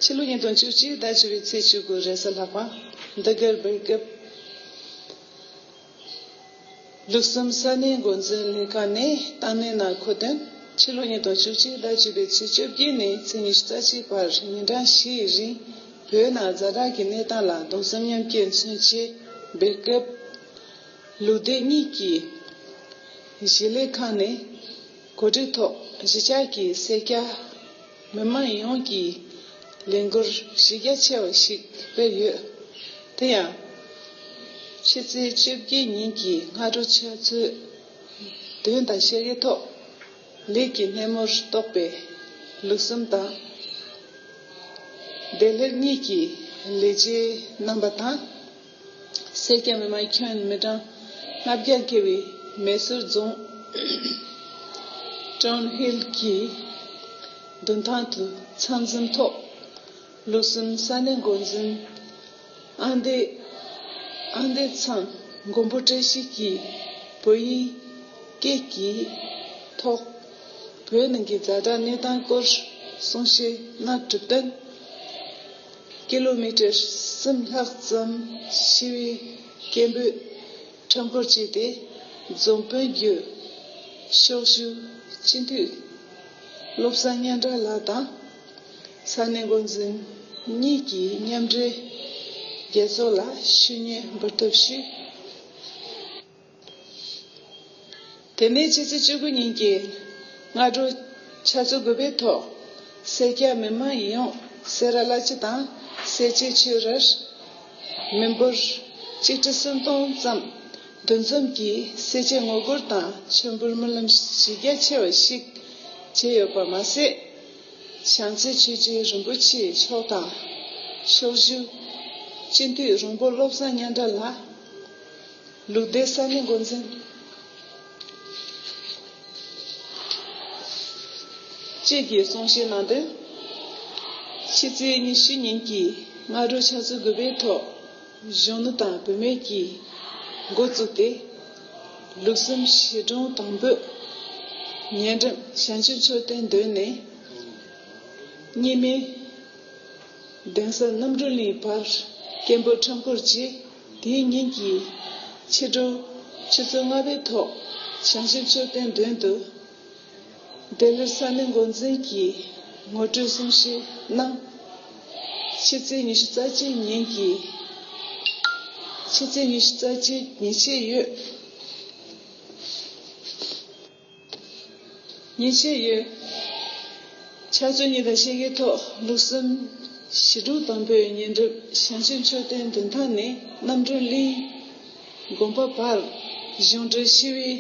ཕྱི་ལོ་ཉིས་སྟོང་བཅུ་གཅིག་ཟླ་བཅུ་པའི་ཚེས་བཅུ་དགུ་རེས་གཟའ་ལྷག་པ། འདི་གར་བོད་སྐབས་ལུགས་གསུམ་ས་གནས་འགོ་འཛིན་ལྷན་ཁང་ནས་བཏང་གནས་གནང་། གོ་དོན། ཕྱི་ལོ་ཉིས་སྟོང་བཅུ་གཅིག་ཟླ་བཅུ་པའི་ཚེས་བཅོ་བརྒྱད་ནས་ཚེས་ཉི་ཤུ་རྩ་གཅིག་བར་ཉིན་གྲངས་བཞིའི་རིང་བོད་ནང་ཛ་དྲག་གི་གནས་སྟངས་ལ་གདུང་སེམས་མཉམ་སྐྱེད་མཚོན་ཆེད་བོད་སྐབས་ལུགས་སྡེ་གཉིས་ཀྱི་གཞིས་ལས་ཁང་ནས་གོ་སྒྲིག་ཐོག་གཞིས་ཆགས་ཀྱི་སེར་སྐྱ་མི་མང་ཡོངས་ཀྱིས་ལས་འགུལ་གཞི་རྒྱ་ཆེ་བ་ཞིག་སྤེལ་ཡོད། དེ་ཡང་། ཕྱི་ཚེས་བཅོ་བརྒྱད་ཉིན་གྱི་སྔ་དྲོ་ཆུ་ཚོད་བདུན་དང་ཕྱེད་ཀའི་ཐོག་ལས་ཀྱི་སྣེ་མོར་གཏོགས་པའི་ལུགས་གསུམ་དང་བདེ་ལེགས་གཉིས་ཀྱི་ལས་བྱེད་རྣམ་པ་དང་། སེར་སྐྱ་མི་མང་ཁྱོན་མི་གྲངས་ལྔ་བརྒྱ་བརྒལ་བའི་མེ་སོར་རྫོང་ཀྲོན་ཧིལ་གྱི་མདུན་ཐང་དུ་ཚང་འཛོམས་ཐོག་ལུགས་གསུམ་ས་གནས་འགོ་འཛིན་ཨ་འདེ་ཨ་འདེ་ཚང་མགོན་པོ་བཀྲ་ཤིས་ཀྱིས་བོད་ཡིག་སྐད་ཀྱི་ཐོག་བོད་ནང་གི་ཛ་དྲག་གནས་སྟངས་སྐོར་གསུང་བཤད་གནང་གྲུབ་བསྟུན། ཀི་ལོ་མི་ཊར་གསུམ་ལྷག་ཙམ་ཞི་བའི་སྐད་འབོད་འཕྲུལ་འཁོར་བྱས་ཏེ། རྫོང་དཔོན་བརྒྱུད་ཕྱོགས་བཞུགས་སྤྱི་འཐུས་བློ་བཟང་སྙན་གྲགས་ལགས་དང་། ས་གནས་འགོ་འཛིན་གཉིས་ཀྱིས་མཉམ་འབྲེལ་རྒྱལ་ཚོགས་ལ་ཞུ་སྙན་འབུལ་ཐབས་ཞུས། དེ་ནས་ཕྱི་ཚེས་བཅུ་དགུ་ཉིན་གྱི་སྔ་དྲོ་ཆུ་ཚོད་དགུ་པའི་ཐོག་སེར་སྐྱ་མི་མང་ཡོངས་སེ་ར་བླ་སྤྱི་དང་སེར་བྱེས་ཆོས་རར་མི་འབོར་གཅིག་ཁྲི་སུམ་སྟོང་ཙམ་འདུ་འཛོམས་ཀྱིས་སེར་བྱེས་ངོ་རྒོལ་དང་མཆོད་འབུལ་སྨོན་ལམ་གཞི་རྒྱ་ཆེ་བ་ཞིག་བྱས་ཡོད་པ་མ་ཟད། བྱང་རྩེ་ཆོས་རྗེ་རིན་པོ་ཆེ་མཆོག་དང་། ཕྱོགས་བཞུགས་སྤྱི་འཐུས་རོང་པོ་བློ་བཟང་སྙན་གྲགས་ལགས། ལུགས་སྡེ་ས་གནས་འགོ་འཛིན་བཅས་ཀྱིས་གསུང་བཤད་གནང་དོན། ཕྱི་ཚེས་ཉི་ཤུ་ཉིན་གྱི་སྔ་དྲོ་ཆུ་ཚོད་དགུ་པའི་ཐོག་གཞོན་ནུ་དང་བུད་མེད་ཀྱིས་འགོ་བཙུགས་ཏེ། ལུགས་གསུམ་གཞིས་གྲོང་དང་པོའི་ཉེ་འགྲམ་བྱང་ཆུབ་མཆོད་རྟེན་མདུན་ནས། གཉིས་སྨན་གདན་ས་རྣམ་གྲོལ་གླིང་བར་སྐད་འབོད་འཕྲུལ་འཁོར་བཅས། དེའི་ཉིན་གྱི་ཕྱི་དྲོ་ཆུ་ཚོད་ལྔ་པའི་ཐོག་བྱང་ཆུབ་མཆོད་རྟེན་མདུན་དུ་བདེ་ལེགས་ས་གནས་འགོ་འཛིན་གྱིས་ངོ་སྤྲོད་གསུང་བཤད་གནང་། ཕྱི་ཚེས་ཉི་ཤུ་རྩ་གཅིག་ཉིན་གྱི་ཕྱི་ཚེས་ཉི་ཤུ་རྩ་གཅིག་ཉིན་བྱེད་ཡོད། ཉིན་བྱེད་ཡོད། ཆུ་ཚོད་གཉིས་དང་ཕྱེད་ཀའི་ཐོག་ལུགས་གསུམ་གཞིས་གྲོང་དང་པོའི་ཉེ་འགྲམ་བྱང་ཆུབ་མཆོད་རྟེན་མདུན་ཐང་ནས་རྣམ་གྲོལ་གླིང་དགོན་པ་བར་གཞུང་འབྲེལ་ཞི་བའི་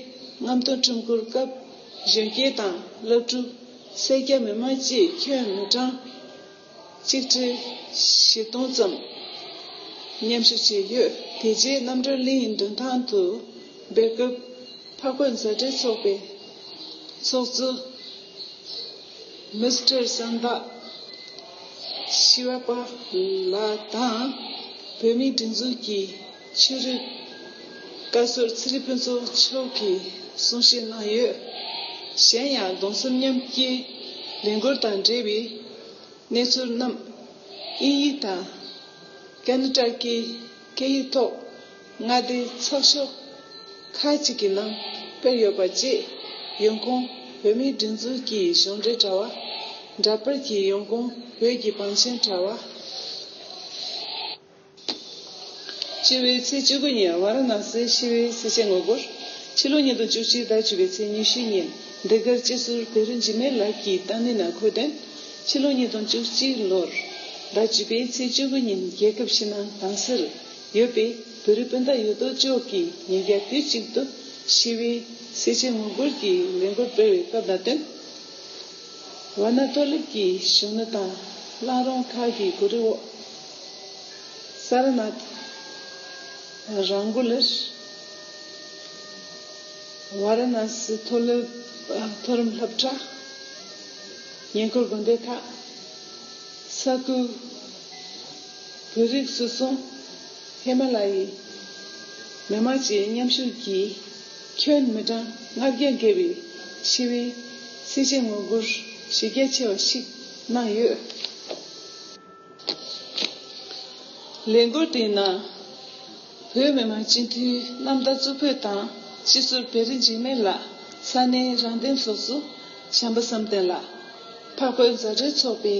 རྔམ་སྟོན་འཕྲུལ་འཁོར་སྐབས་གཞོན་སྐྱེས་དང་སློབ་ཕྲུག་སེར་སྐྱ་མི་མང་བཅས་ཁྱོན་མི་གྲངས་གཅིག་ཁྲི་བཞི་སྟོང་ཙམ་མཉམ་ཞུགས་བྱས་ཡོད། དེ་རྗེས་རྣམ་གྲོལ་གླིང་མདུན་ཐང་དུ་འབད་སྐབས་འཕགས་བོད་མཛའ་འབྲེལ་ཚོགས་པའི་ཚོགས་གཙོ་མི་སི་ཊར་བསམ་འཕགས། ཞི་བ་པ་ལགས་དང་། བོད་མིའི་སྒྲིག་འཛུགས་ཀྱི་ཆོས་རིག་བཀའ་ཟུར་ཚེ་རིང་ཕུན་ཚོགས་མཆོག་གིས་གསུང་བཤད་གནང་ཡོད། གཞན་ཡང་གདུང་སེམས་མཉམ་སྐྱེའི་ལས་འགུལ་དང་འབྲེལ་བའི་གནས་ཚུལ་རྣམས་དབྱིན་ཡིག་དང་ཀ་ན་ཊ་ཀའི་སྐད་ཡིག་ཐོག་མངའ་སྡེའི་ཚགས་ཤོག་ཁག་ཅིག་གི་ནང་སྤེལ་ཡོད་པ་བཅས། ཡོང་ཁུངས་བོད་མིའི་སྒྲིག་འཛུགས་ཀྱི་གཞུང་འབྲེལ་དྲ་བ། འདྲ་པར་གྱི་ཡོང་ཁུངས་བོད་ཀྱི་བང་ཆེན་དྲ་བ། སྤྱི་བའི་ཚེས་བཅུ་དགུ་ཉིན་ཝཱ་ར་ཎ་སིའི་ཞི་བའི་སེར་བྱེས་ངོ་རྒོལ། ཕྱི་ལོ་ཉིས་སྟོང་བཅུ་གཅིག་ཟླ་བཅུ་པའི་ཚེས་ཉི་ཤུ་ཉིན་འདི་གར་སྤྱི་ཟུར་བེ་རི་འཇིགས་མེད་ལགས་ཀྱིས་བཏང་གནས་ནང་འཁོད་དོན། ཕྱི་ལོ་ཉིས་སྟོང་བཅུ་གཅིག་ལོར་ཟླ་བཅུ་པའི་ཚེས་བཅུ་དགུ་ཉིན་རྒྱལ་ཁབ་ཕྱི་ནང་གང་སར་ཡོད་པའི་བོད་རིགས་སྤུན་ཟླ་ཡོད་དོ་ཅོག་གིས་ཉིན་རྒྱབ་དུས་གཅིག་ཏུ་ཞི་བའི་སེར་བྱེས་ངོ་རྒོལ་གྱི་ལས་འགུལ་སྤེལ་བའི་སྐབས་དང་བསྟུན། ཝཱ་ཎ་མཐོ་སློབ་ཀྱི་གཞོན་ནུ་དང་བླ་རུང་ཁག་གི་གོ་སྒྲིག་འོག་ས་ར་ནཱཐ་རང་གུ་ལར་ཝཱ་ར་ཎ་སི་མཐོ་སློབ་མཐོ་རིམ་སློབ་གྲྭ། ཉེ་འཁོར་དགོན་སྡེ་ཁག་ས་ཁུལ་བོད་རིགས་སུད་ཚོང་། ཧི་མ་ལ་ཡའི་མི་མང་བཅས་མཉམ་ཞུགས་ཀྱིས་ཁྱོན་མི་གྲངས་ལྔ་བརྒྱ་བརྒལ་བའི་ཞི་བའི་སེར་བྱེས་ངོ་རྒོལ་གཞི་རྒྱ་ཆེ་བ་ཞིག་གནང་ཡོད། ལས་འགུལ་དེའི་ནང་བོད་མི་མང་སྤྱི་འཐུས་རྣམ་དག་གཙུག་ཕུད་དང་སྤྱི་ཟུར་བེ་རི་འཇིགས་མེད་ལགས། ས་གནས་རང་བདེན་སློབ་གཙོ་བྱམས་པ་བསམ་གཏན་ལགས། འཕགས་བོད་མཛའ་འབྲེལ་ཚོགས་པའི་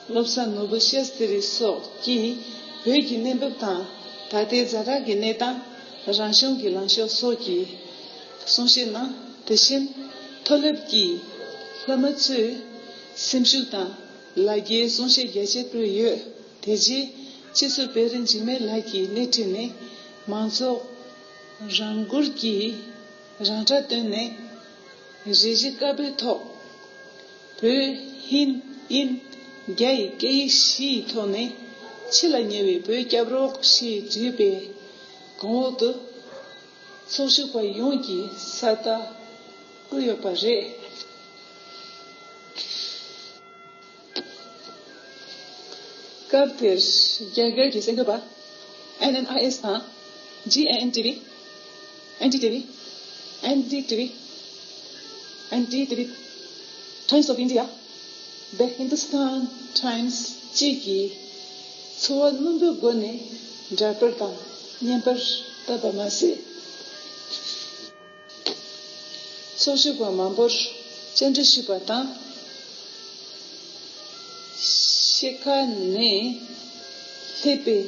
སློབ་གསར་ནོར་བུ་ཤཱསྟྲི་སོགས་ཀྱིས་བོད་ཀྱི་གནས་བབ་དང་ད་ལྟའི་ཛ་དྲག་གི་གནས་སྟངས། རང་སྐྱོང་གི་ལངས་ཕྱོགས་སོགས་ཀྱི་གསུང་བཤད་གནང་། དེ་བཞིན་མཐོ་སློབ་ཀྱི་སློབ་མ་ཚོས་སེམས་ཤུགས་དང་ལ་རྒྱའི་གསུང་བཤད་རྒྱ་ཆེ་སྤེལ་ཡོད། དེ་རྗེས་སྤྱི་ཟུར་བེ་རི་འཇིགས་མེད་ལགས་ཀྱིས་སྣེ་ཁྲིད་ནས་མང་ཚོགས་རང་འགུལ་གྱིས་རང་སྒྲ་བཏོན་ནས། རས་གཞི་དཀར་པོའི་ཐོག་བོད་ཧིན་དབྱིན་རྒྱ་ཡི་སྐད་ཡིག་བཞི་ཡི་ཐོག་ནས་འཆི་ལ་ཉེ་བའི་བོད་སྐྱབས་རོགས་ཞེས་བྲིས་པའི་གོང་འོག་ཏུ་ཚོགས་ཞུགས་པ་ཡོངས་ཀྱིས་ས་རྟགས་བཀོད་ཡོད་པ་རེད། སྐབས་དེར་རྒྱ་གར་གྱི་གསར་འགོད་པ་ཨེན་ཨེན་ཨའི་ཨེས་དང་ཇི་ཨེན་ཨེན་ཊི་ཝི། ཨེན་ཌི་ཊི་ཝི། ཨེན་ཌི་ཊི་ཝི། ཨེན་ཌི་ཊི་ཝི། Times of India། The Hindustan Times བཅས་ཀྱིས་ཚོར་བ་རྣོན་པོའི་སྒོ་ནས་འདྲ་པར་དང་བརྙན་པར་བཏབ་པ་མ་ཟད། ཚོགས་ཞུགས་པ་མང་པོར་བཅར་འདྲི་ཞུས་པ་དང་། ཤི་ཁ་ནས་སླེབས་པའི་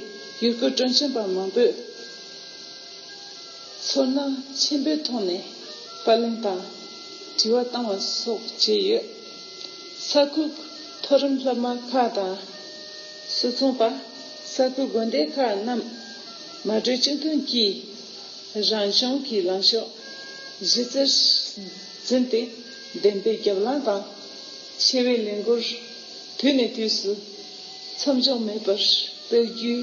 ཡུལ་སྐོར་སྤྲོ་འཆམ་པ་མང་པོས་ཚོར་སྣང་ཆེན་པོའི་ཐོག་ནས་པར་ལེན་དང་དྲི་བ་བཏང་བ་སོགས་བྱས་ཡོད། ས་ཁུལ་མཐོ་རིམ་སློབ་མ་ཁག་དང་སུད་ཚོང་པ། ས་ཁུལ་དགོན་སྡེ་ཁག་རྣམས་མ་གྲོས་གཅིག་མཐུན་གྱིས་རང་སྐྱོང་གི་ལངས་ཕྱོགས་གཞི་རྩར་འཛིན་ཏེ། བདེན་པའི་རྒྱབ་ལངས་དང་ཆེ་བའི་ལས་འགུལ་དུས་ནས་དུས་སུ་མཚམས་འཇོག་མེད་པར་སྤེལ་རྒྱུའི་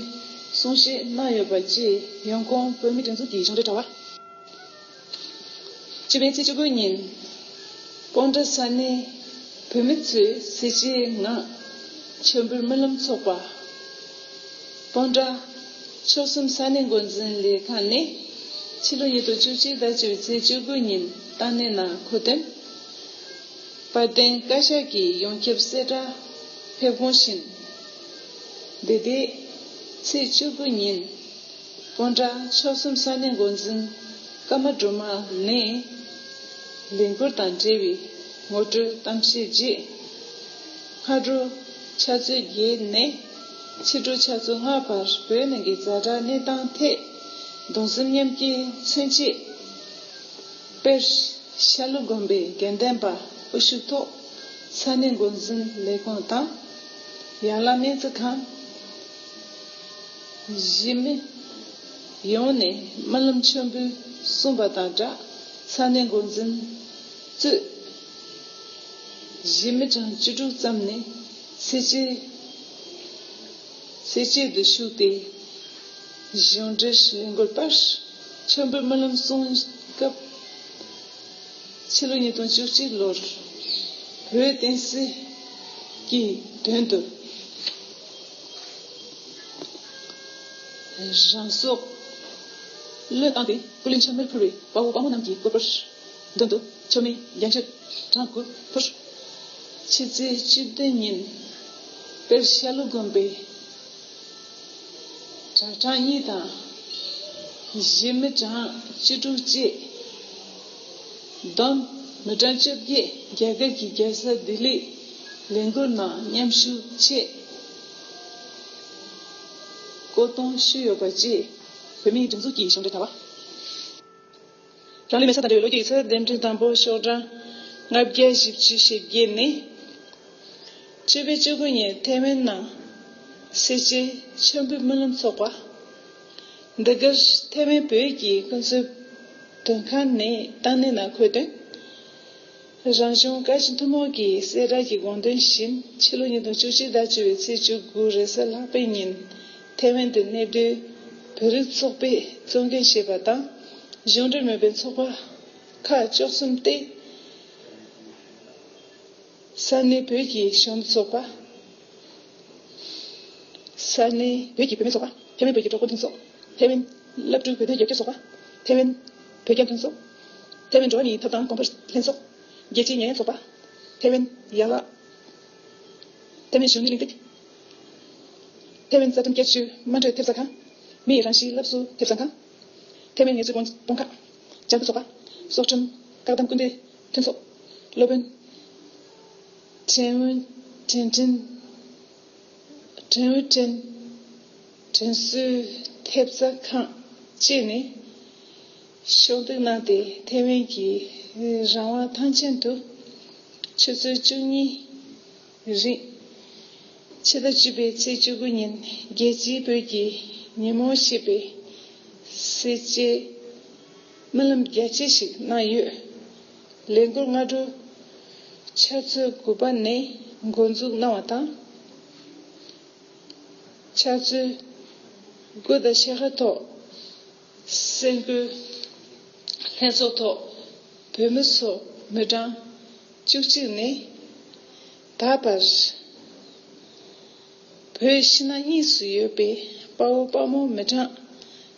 གསུང་བཤད་གནང་ཡོད་པ་བཅས། ཡོང་ཁུངས་བོད་མིའི་སྒྲིག་འཛུགས་ཀྱི་གཞུང་འབྲེལ་དྲ་བ། སྤྱི་པའི་ཚེས་བཅུ་དགུ་ཉིན་སྤོན་ཊ་ས་གནས་བོད་མི་ཚོས་གཟི་བརྗིད་ངང་མཆོད་འབུལ་སྨོན་ལམ་འཚོགས་པ། སྤོན་ཊ་ཆོལ་གསུམ་ས་གནས་འགོ་འཛིན་ལས་ཁང་ནས་ཕྱི་ལོ་ཉིས་སྟོང་བཅུ་གཅིག་ཟླ་བཅུ་པའི་ཚེས་བཅུ་དགུ་ཉིན་བཏང་གནས་ནང་འཁོད་དོན། དཔལ་ལྡན་བཀའ་ཤག་གི་ཡོངས་ཁྱབ་གསལ་བསྒྲགས་ཕེབས་དགོངས་བཞིན། འདི་ཟླའི་ཚེས་བཅུ་དགུ་ཉིན་སྤོན་ཊ་ཆོལ་གསུམ་ས་གནས་འགོ་འཛིན་ཀརྨ་སྒྲོལ་མ་ནས་ལས་འགུལ་དང་འབྲེལ་བའི་ངོ་སྤྲོད་གཏམ་བཤད་རྗེས། སྔ་དྲོ་ཆུ་ཚོད་བརྒྱད་ནས་ཕྱི་དྲོ་ཆུ་ཚོད་ལྔ་བར་བོད་ནང་གི་ཛ་དྲག་གནས་སྟངས་ཐད་གདུང་སེམས་མཉམ་སྐྱེའི་མཚོན་བྱེད་དཔེར། ཤར་ལྷོ་དགོན་པའི་དགེ་ལྡན་པ་དབུ་བཞུགས་ཐོག་ས་གནས་འགོ་འཛིན་ལས་ཁུངས་དང་། ཡན་ལག་སྨན་རྩིས་ཁང་། གཞིས་མི་ཡོངས་ནས་སྨོན་ལམ་མཆོད་འབུལ་གསུངས་པ་དང་སྦྲགས། ས་གནས་འགོ་འཛིན་གཙོས་གཞིས་མི་གྲངས་བཅུ་དྲུག་ཙམ་ནས་ཚེས་བཅད་ཚེས་བཅད་དུ་ཞུགས་ཏེ། གཞུང་འབྲེལ་ལས་འགུལ་པར་མཆོད་འབུལ་སྨོན་ལམ་གསུང་སྐབས། ཕྱི་ལོ་ཉིས་སྟོང་བཅུ་གཅིག་ལོར་བོད་བསྟན་སྲིད་ཀྱི་དོན་དུ་ རང་སྲོག་བློས་བཏང་སྟེ་སྐུ་ལུས་འཆི་མེད་ཕུལ་བའི་དཔའ་བོ་དཔའ་མོ་རྣམས་ཀྱི་སྐུ་པར་མདུན་དུ་མཆོད་མེ་རྒྱན་ཆ་གྲངས་དགུ་ཕུལ། ཕྱི་ཚེས་བཅུ་བདུན་ཉིན་དཔལ་ཤར་ལྷོ་དགོན་པའི་གྲྭ་གྲངས་གཉིས་དང་། གཞིས་མི་གྲངས་བཅུ་དྲུག་བཅས་བསྡོམས་མི་གྲངས་བཅོ་བརྒྱད་རྒྱ་གར་གྱི་རྒྱལ་ས་ལྡི་ལིའི་ལས་འགུལ་ནང་མཉམ་ཞུགས་ཆེད་སྐུ་གཏོང་ཞུས་ཡོད་པ་བཅས་བོད་མིའི་སྒྲིག་འཛུགས་ཀྱི་གཞུང་འབྲེལ་དྲ་བ། རང་ལུས་མེ་སྲེག་དང་འབྲེལ་བའི་ལོ་རྒྱུས་ཡིག་ཚད། འདེམས་ཐོན་དང་པོ་ཤོག་གྲངས་ལྔ་བརྒྱ་བཞི་བཅུ་ཞེ་བརྒྱད་ནས། བཅུ་པའི་བཅུ་དགུ་ཉིན་ཐེ་ཝན་ནང་སེར་བྱེས་མཆོད་འབུལ་སྨོན་ལམ་ཚོགས་པ། འདི་གར་ཐེ་ཝན་བོད་ཀྱི་ཀུན་གསོལ་དོན་ཁང་ནས་བཏང་གནས་ནང་འཁོད་དོན། རང་གཞུང་བཀའ་སྤྱི་ཐུན་མོང་གི་གསལ་བསྒྲགས་ཀྱི་དགོངས་དོན་བཞིན། ཕྱི་ལོ་ཉིས་སྟོང་བཅུ་གཅིག་ཟླ་བཅུ་པའི་ཚེས་བཅུ་དགུ་རེས་གཟའ་ལྷག་པའི་ཉིན་ཐེ་ཝན་དུ་གནས་སྡོད་བོད་རིགས་ཚོགས་པས་གཙོ་འགན་བཞེས་པ་དང་། གཞུང་འབྲེལ་མིན་པའི་ཚོགས་པ་ཁག་བཅུ་གསུམ་སྟེ། ས་གནས་བོད་ཀྱི་གཞོན་ནུ་ཚོགས་པ། ས་གནས་བོད་ཀྱི་བུད་མེད་ཚོགས་པ། ཐེ་ཝན་བོད་ཀྱི་གྲོགས་པོ་མཐུན་ཚོགས། ཐེ་ཝན་སློབ་ཕྲུག་བོད་དོན་རྒྱབ་སྐྱོར་ཚོགས་པ། ཐེ་ཝན་བོད་རྒྱ་མཐུན་ཚོགས། ཐེ་ཝན་འགྲོ་བ་མིའི་ཐོབ་ཐང་གོང་འཕེལ་ལྷན་ཚོགས། རྒྱལ་སྤྱིའི་ཉེས་ཡངས་ཚོགས་པ། ཐེ་ཝན་ཡན་ལག་ཐེ་ཝན་གཞོན་ནུ་གླེང་སྟེགས། ཐེ་ཝན་རྩ་དོན་རྒྱ་ཆེའི་དམངས་ཁྲོད་ཐེབས་རྩ་ཁང་། མིའི་རང་གཤིས་སློབ་གསོ་ཐེབས་རྩ་ཁང་། ཐེ་ཝན་ངལ་རྩོལ་དཔུང་ཁག་ལྗང་ཁུ་ཚོགས་པ། སྲོག་ཁྲིམས་བཀག་སྡོམ་སྐུལ་འདེད་མཐུན་ཚོགས། སློབ་དཔོན་ཁྲེན་ཝུན་ཁྲེན་ཁྲིན། ཁྲེན་ཝུན་ཁྲེན། དྲིན་གསོའི་ཐེབས་རྩ་ཁང་བཅས་ནས་ཕྱོགས་བསྡུས་གནང་སྟེ། ཐེ་ཝན་གྱི་རང་དབང་ཐང་ཆེན་དུ་ཆུ་ཚོད་བཅུ་གཉིས་རིང་། ཕྱི་ཟླ་བཅུ་པའི་ཚེས་བཅུ་དགུ་ཉིན་རྒྱལ་སྤྱིའི་བོད་ཀྱི་ཉིན་མོ་ཞེས་པའི་སེར་བྱེས་སྨོན་ལམ་རྒྱ་ཆེ་ཞིག་གནང་ཡོད། ལས་འགུལ་སྔ་དྲོ་ཆུ་ཚོད་དགུ་པ་ནས་འགོ་འཛུགས་གནང་བ་དང་། ཆུ་ཚོད་དགུ་དང་ཕྱེད་ཀ་ཐོག་སེམས་འགུལ་ལྷན་ཚོགས་ཐོག་བོད་མི་སོགས་མི་གྲངས་བཅུ་གཅིག་ནས་ད་བར་བོད་ཕྱི་ནང་གཉིས་སུ་ཡོད་པའི་དཔའ་བོ་དཔའ་མོ་མི་གྲངས་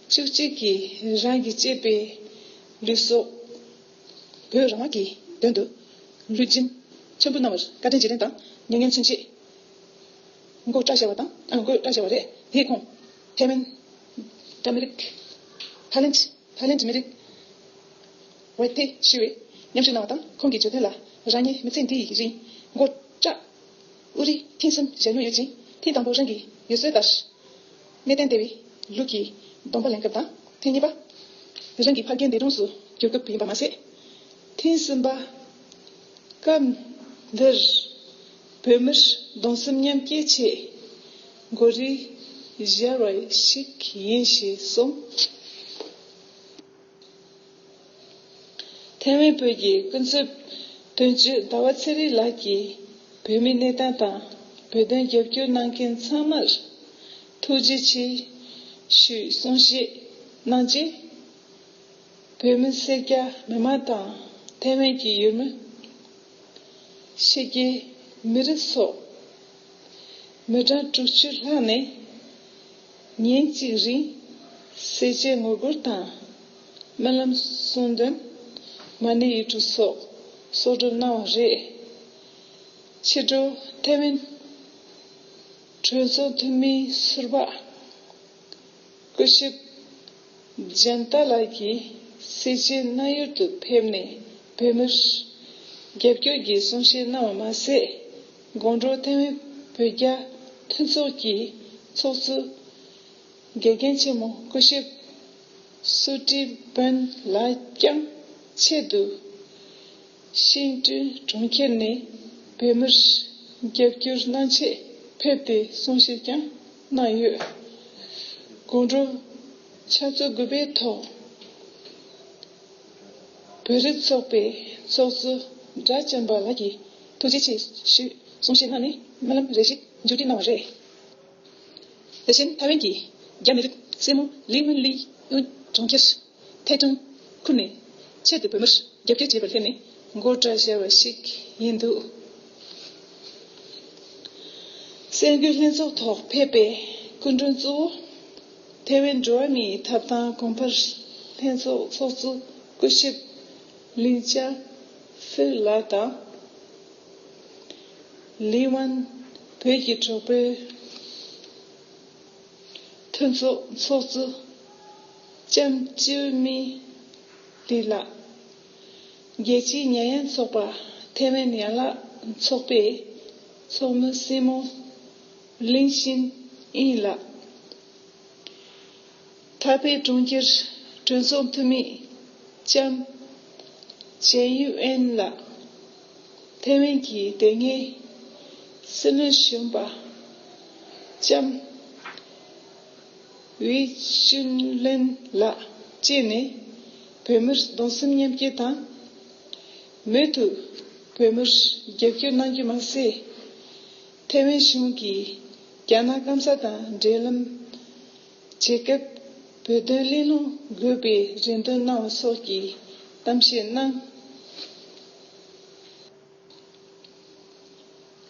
བཅུ་གཅིག་གིས་རང་གི་གཅེས་པའི་ལུས་སྲོག་བོད་རང་དབང་གི་དོན་དུ་ལུས་སྦྱིན་མཆོད་འབུལ་གནང་བར་བཀའ་དྲིན་རྗེས་དྲན་དང་མྱ་ངན་མཚོན་ཆེད་མགོ་བཀྲ་ཤར་བ་དང་། ཨ། མགོ་བཀྲ་ཤར་བ་རེད། དེའི་ཁོངས་ཐེ་ཝན་ཌོ་མི་ནིག་ཐ་ལན་ཐ་ལན་མི་རིགས་ཝེ་ཐེ་ཞུ་བས་མཉམ་ཞུགས་གནང་བ་དང་། ཁོང་གིས་བརྗོད་དོན་ལ། རང་ཉིད་མི་ཚེ་འདི་ཡི་རིང་མགོ་བཀྲ་ཨུ་རིའི་ཐུན་གསུམ་མཇལ་མྱོང་ཡོད་ཅིང་། ཐེངས་དང་པོ་རང་གི་ཡུལ་སྲོལ་ལྟར་གནས་བརྟན་སྡེ་བའི་ལུགས་ཀྱི་སྡོམ་པ་ལེན་སྐབས་དང་། ཐེངས་གཉིས་པ་རང་གི་ཕ་རྒན་འདས་གྲོངས་སུ་གྱུར་སྐབས་ཡིན་པ་མ་ཟད། ཐེངས་གསུམ་པ་སྐབས་འདིར་བོད་མིར་གདུང་སེམས་མཉམ་སྐྱེད་ཆེད་མགོ་རིལ་བཞར་བ་ཞིག་ཡིན་ཞེས་གསུངས། ཐེ་ཝན་བོད་ཀྱི་ཀུན་གསོལ་དོན་གཅོད་ཟླ་བ་ཚེ་རིང་ལགས་ཀྱིས་བོད་མིའི་གནས་སྟངས་དང་བོད་དོན་རྒྱབ་སྐྱོར་གནང་མཁན་ཚང་མར་ཐུགས་རྗེ་ཆེ་ཞུས་གསུང་བཤད་གནང་རྗེས། བོད་མི་སེར་སྐྱ་མི་མང་དང་ཐེ་ཝན་གྱི་ཡུལ་མི། ཕྱི་རྒྱལ་མི་རིགས་སོགས་མི་གྲངས་དྲུག་ཅུ་ལྷག་ནས་ཉིན་གཅིག་རིང་སེར་བྱེས་ངོ་རྒོལ་དང་སྨོན་ལམ་གསུང་འདོན་མ་ཎི་ཡིག་དྲུག་སོགས་གསོག་སྒྲུབ་གནང་བ་རེད། ཕྱི་དྲོ་ཐེ་ཝན་གྲོས་ཚོགས་འཐུས་མི་ཟུར་པ་སྐུ་ཞབས་ཇན་ཏཱ་ལགས་ཀྱིས་སེར་བྱེས་གནའ་ཡུལ་དུ་ཕེབས་ནས་བོད་མིར་རྒྱབ་སྐྱོར་གྱི་གསུང་བཤད་གནང་བ་མ་ཟད། དགོང་དྲོ་ཐེ་ཝན་བོད་རྒྱ་མཐུན་ཚོགས་ཀྱི་ཚོགས་གཙོ་དགེ་རྒན་ཆེན་མོ་སྐུ་ཞབས་སུ་ཀྲི་བོན་ལགས་ཀྱང་ཆེད་དུ་ཤིང་ཀྲུའུ་གྲོང་ཁྱེར་ནས་བོད་མིར་རྒྱབ་སྐྱོར་གནང་ཆེད་ཕེབས་ཏེ་གསུང་བཤད་ཀྱང་གནང་ཡོད། དགོང་དྲོ་ཆུ་ཚོད་དགུ་པའི་ཐོག་བོད་རིགས་ཚོགས་པའི་ཚོགས་གཙོ་སྒྲ་བྱམས་པ་ལགས་ཀྱིས་ཐུགས་རྗེ་ཆེ་ཞུས་གསུང་བཤད་གནང་ནས་སྨོན་ལམ་རེ་ཞིག་མཇུག་སྒྲིལ་གནང་བ་རེད། དེ་བཞིན་ཐའེ་ཝན་གྱི་རྒྱ་མི་རིགས་སྲས་མོ་ལི་ཝུན་ལི་ཡུན་གྲོང་ཁྱེར་ཐའེ་ཀྲུང་ཁུལ་ནས་ཆེད་དུ་བོད་མིར་རྒྱབ་སྐྱོར་བྱེད་པར་སླེབས་ནས་མགོ་བཀྲ་ཤར་བ་ཞིག་ཡིན་འདུག། གསར་འགོད་ལྷན་ཚོགས་ཐོག་ཕེབས་པའི་སྐུ་མགྲོན་གཙོ་བོ་ ཐའེ་ཝན་འགྲོ་བ་མིའི་ཐོབ་ཐང་གོང་འཕེལ་ལྷན་ཚོགས་ཚོགས་གཙོ་སྐུ་ཞབས་ལིན་ཅཱ་ཧྥེ་ལགས་དང་། ལི་ཝན་བོད་ཀྱི་གྲོགས་པོའི་མཐུན་ཚོགས་ཚོགས་གཙོ་ལྕམ་ཅིའུ་མི་ལི་ལགས། རྒྱལ་སྤྱིའི་ཉེས་ཡངས་ཚོགས་པ་ཐའེ་ཝན་ཡན་ལག་ཚོགས་པའི་ཚོགས་མི་སྲིང་མོ་ལིན་ཤིན་ཨིན་ལགས། ཐའེ་པེ་གྲོང་ཁྱེར་གྲོས་ཚོགས་འཐུས་མི་ལྕམ་ཅན་ཡུ་ཨེན་ལགས། ཐའེ་ཝན་གྱི་དེ་སྔའི་སྲིད་བློན་གཞོན་པ་ལྕམ་ཝི་ཅུན་ལེན་ལགས་བཅས་ནས་བོད་མིར་གདུང་སེམས་མཉམ་སྐྱེད་དང་། མུ་མཐུད་བོད་མིར་རྒྱབ་སྐྱོར་གནང་རྒྱུ་མ་ཟད། ཐའེ་ཝན་གཞུང་གིས་རྒྱ་ནག་སྐམ་ས་དང་འབྲེལ་ལམ་བྱེད་སྐབས་བོད་དོན་གླེང་སློང་དགོས་པའི་རེ་འདུན་གནང་བ་སོགས་ཀྱི་གཏམ་བཤད་གནང་།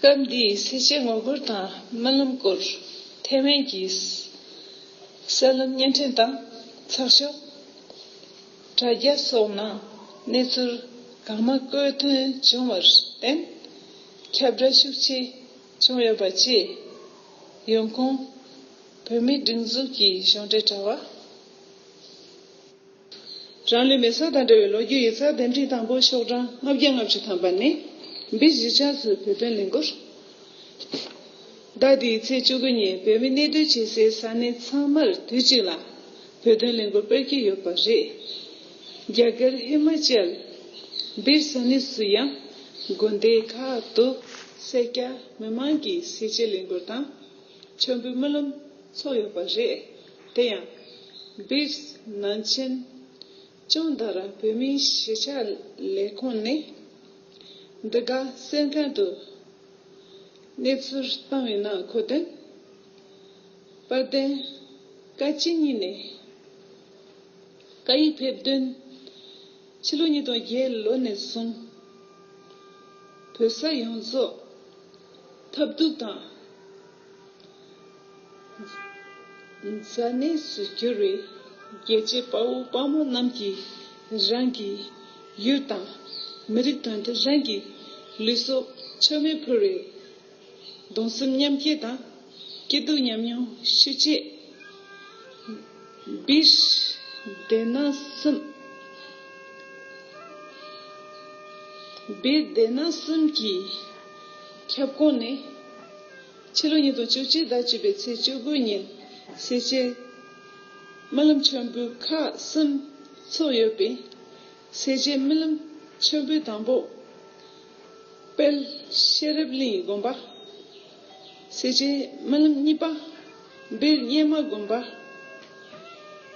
སྐབས་འདིའི་སེར་བྱེས་ངོ་རྒོལ་དང་སྨོན་ལམ་སྐོར་ཐའེ་ཝན་གྱི་གསར་ལམ་བརྙན་འཕྲིན་དང་ཚགས་ཤོག་དྲ་རྒྱ་སོགས་ནང་གནས་ཚུལ་གང་མང་བཀོད་ཐོན་བྱུང་བར་བརྟེན། ཁྱབ་བསྒྲགས་ཤུགས་ཆེ་བྱུང་ཡོད་པ་བཅས། ཡོང་ཁུངས། བོད་མིའི་སྒྲིག་འཛུགས་ཀྱི་གཞུང་འབྲེལ་དྲ་བ། རང་ལུས་མེ་སྲེག་དང་འབྲེལ་བའི་ལོ་རྒྱུས་ཡིག་ཚགས་དེབ་ཕྲེང་དང་པོ་ཤོག་གྲངས་ལྔ་བརྒྱ་ལྔ་བཅུ་ཐམ་པ་ནས། བིས་གཞིས་ཆགས་སུ་བོད་དོན་ལས་འགུལ། ཟླ་འདིའི་ཚེས་བཅུ་དགུ་ཉིན་བོད་མི་གནས་སྡོད་བྱེད་སའི་ས་གནས་ཚང་མར་དུས་གཅིག་ལ་བོད་དོན་ལས་འགུལ་སྤེལ་གྱི་ཡོད་པ་རེད། རྒྱ་གར་ཧི་མ་ཅལ་བིར་ས་གནས་སུ་ཡང་དགོན་སྡེ་ཁག་ཏུ་སེར་སྐྱ་མི་མང་གིས་སེར་བྱེས་ལས་འགུལ་དང་། མཆོད་འབུལ་སྨོན་ལམ་ཚོགས་ཡོད་པ་རེད། དེ་ཡང་། བིར་ནང་ཆེན་ཅོང་དྷ་ར་བོད་མིའི་གཞིས་ཆགས་ལས་ཁུངས་ནས་འདི་ག་གསན་མཁན་དུ་གནས་ཚུལ་བཏང་བའི་ནང་འཁོད་དོན། དཔལ་ལྡན་བཀའ་སྤྱི་གཉིས་ནས་བཀའ་ཡིག་ཕེབས་དོན། ཕྱི་ལོ་ཉིས་སྟོང་བརྒྱད་ལོ་ནས་བཟུང་བོད་ས་ཡོངས་རྫོགས་ཐབས་སྡུག་དང་མཛའ་གནས་སུ་གྱུར་བའི་རྒྱལ་གཅེས་དཔའ་བོ་དཔའ་མོ་རྣམས་ཀྱིས་རང་གི་ཡུལ་དང་མི་རིགས་དོན་དུ་རང་གི་ལུས་སྲོག་མཆོད་མེ་ཕུལ་བའི་གདུང་སེམས་མཉམ་སྐྱེད་དང་སྐྱིད་སྡུག་མཉམ་མྱོང་ཞུ་ཆེད། བིར་སྡེ་སྣ་གསུམ། བིར་སྡེ་སྣ་གསུམ་གྱི་ཁྱབ་ཁོངས་ནས་ཕྱི་ལོ་ཉིས་སྟོང་བཅུ་གཅིག་ཟླ་བཅུ་པའི་ཚེས་བཅུ་དགུ་ཉིན་སེར་བྱེས་སྨོན་ལམ་མཆོད་འབུལ་ཁག་གསུམ་ཚོགས་ཡོད་པའི་སེར་བྱེས་སྨོན་ལམ་མཆོད་འབུལ་དང་པོ། དཔལ་ཤེས་རབ་གླིང་དགོན་པ། སེར་བྱེས་སྨོན་ལམ་གཉིས་པ། བིར་གཉེར་མ་དགོན་པ།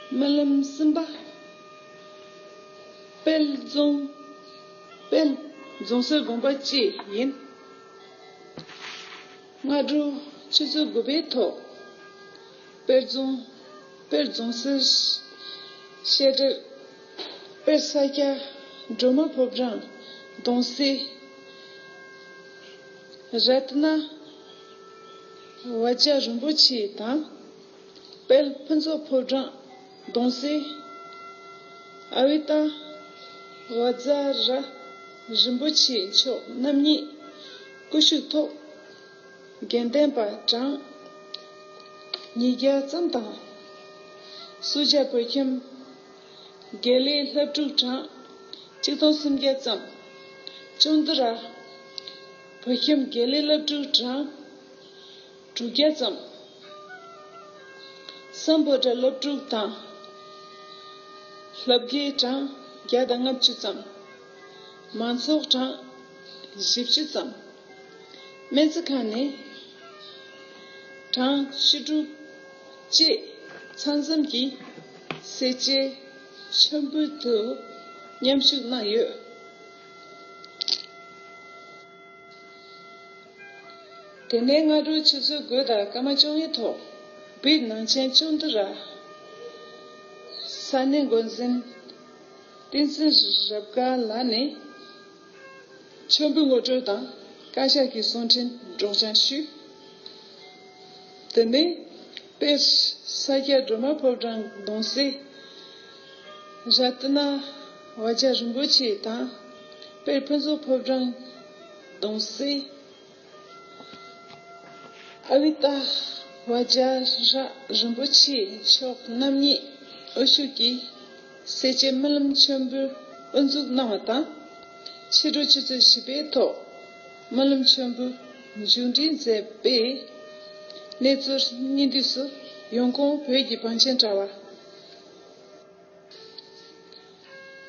སྨོན་ལམ་གསུམ་པ། དཔལ་རྫོང་། དཔལ་རྫོང་གསར་དགོན་པ་བཅས་ཡིན། སྔ་དྲོ་ཆུ་ཚོད་དགུ་པའི་ཐོག་དཔལ་རྫོང་། དཔལ་རྫོང་སར་བཤད་གྲྭར་དཔལ་ས་སྐྱ་སྒྲོལ་མ་ཕོ་བྲང་གདུང་སྲས་རཏྣ་བཛྲ་རིན་པོ་ཆེ་དང་། དཔལ་ཕུན་ཚོགས་ཕོ་བྲང་གདུང་སྲས་ཨ་བི་ཏ་བཛྲ་རིན་པོ་ཆེ་མཆོག་རྣམ་གཉིས་སྐུ་ཞབས་ཐོག་དགེ་ལྡན་པ་གྲངས་ཉིས་བརྒྱ་ཙམ་དང་། སུ་ཇཱ་བོད་ཁྱིམ་དགེ་ལས་སློབ་ཕྲུག་གྲངས་གཅིག་སྟོང་སུམ་བརྒྱ་ཙམ། ཅོང་དྷ་ར་བོད་ཁྱིམ་དགེ་ལས་སློབ་ཕྲུག་གྲངས་དྲུག་བརྒྱ་ཙམ། སམ་བྷོ་ཊ་སློབ་ཕྲུག་དང་སློབ་དགེ་གྲངས་བརྒྱ་དང་ལྔ་བཅུ་ཙམ། མང་ཚོགས་གྲངས་བཞི་བཅུ་ཙམ། སྨན་རྩིས་ཁང་ནས་གྲངས་བཅུ་དྲུག་བཅས་ཚང་འཛོམས་ཀྱིས་སེར་བྱེས་མཆོད་འབུལ་དུ་མཉམ་ཞུགས་གནང་ཡོད། དེ་ནས་སྔ་དྲོ་ཆུ་ཚོད་དགུ་དང་སྐར་མ་བཅོ་ལྔའི་ཐོག་བོད་ནང་ཆེན་ཅོང་དྷ་ར་ས་གནས་འགོ་འཛིན་བསྟན་འཛིན་རབ་དགའ་ལགས་ནས་མཆོད་འབུལ་ངོ་སྤྲོད་དང་བཀའ་ཤག་གི་གསུང་འཕྲིན་སྒྲོག་སྦྱང་ཞུས། དེ་ནས་ དཔལ་ས་སྐྱ་སྒྲོལ་མ་ཕོ་བྲང་གདུང་སྲས་རཏྣ་བཛྲ་རིན་པོ་ཆེ་དང་། དཔལ་ཕུན་ཚོགས་ཕོ་བྲང་གདུང་སྲས་ཨ་བི་ཏ་བཛྲ་རིན་པོ་ཆེ་མཆོག་རྣམ་གཉིས་དབུ་བཞུགས་ཀྱིས་སེར་བྱེས་སྨོན་ལམ་མཆོད་འབུལ་དབུ་འཛུགས་གནང་བ་དང་། ཕྱི་དྲོ་ཆུ་ཚོད་བཞི་པའི་ཐོག་སྨོན་ལམ་མཆོད་འབུལ་མཇུག་སྒྲིལ་མཛད་པའི་གནས་ཚུལ་སྙིང་བསྡུས་སུ་ཡོང་ཁུངས་བོད་ཀྱི་བང་ཆེན་དྲ་བ།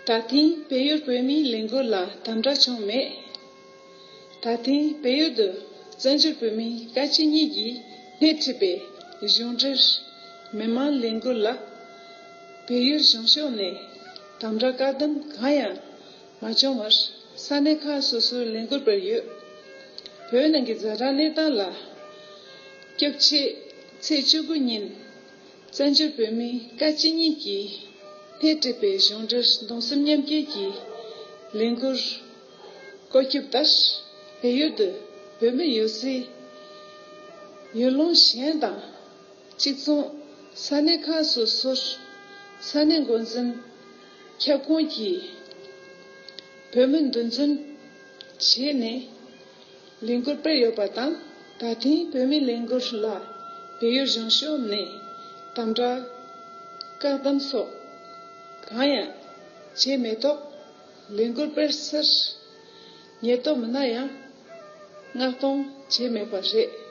ད་ཐེངས་བལ་ཡུལ་བོད་མིའི་ལས་འགུལ་ལ་དམ་དྲག་བྱུང་མེད། ད་ཐེངས་བལ་ཡུལ་དུ་བཙན་བྱོལ་བོད་མི་སྐད་ཆ་གཉིས་ཀྱིས་སྣེ་ཁྲིད་པའི་གཞུང་འབྲེལ་མི་མང་ལས་འགུལ་ལ་བལ་ཡུལ་གཞུང་ཕྱོགས་ནས་དམ་དྲག་བཀག་སྡོམ་གང་ཡང་མ་བྱུང་བར་ས་གནས་ཁག་སོ་སོའི་ལས་འགུལ་སྤེལ་ཡོད། བོད་ནང་གི་ཛ་དྲག་གནས་སྟངས་ལ་སྐྱོབ་ཆེད་ཚེས་བཅུ་དགུ་ཉིན་བཙན་བྱོལ་བོད་མི་སྐད་ཆ་གཉིས་ཀྱིས་སྣེ་ཁྲིད་པའི་གཞུང་འབྲེལ་གདུང་སེམས་མཉམ་སྐྱེད་ཀྱི་ལས་འགུལ་བཀོད་ཁྱབ་ལྟར། བལ་ཡུལ་དུ་བོད་མི་ཡོད་སའི་ཡུལ་ལུང་གཞན་དང་གཅིག་མཚུངས་ས་གནས་ཁག་སོ་སོར་ས་གནས་འགོ་འཛིན་ཁྱབ་ཁོངས་ཀྱིས་བོད་མི་འདུ་འཛོམས་བྱས་ནས་ལས་འགུལ་སྤེལ་ཡོད་པ་དང་། ད་ཐེངས་བོད་མིའི་ལས་འགུལ་ལ་བལ་ཡུལ་གཞུང་ཕྱོགས་ནས་དམ་དྲག་བཀག་སྡོམ་སོགས་གང་ཡང་བྱས་མེད་ཐོག་ལས་འགུལ་སྤེལ་སར་ཉེན་རྟོག་མི་སྣ་ཡང་མངགས་གཏོང་བྱས་མེད་པ་རེད།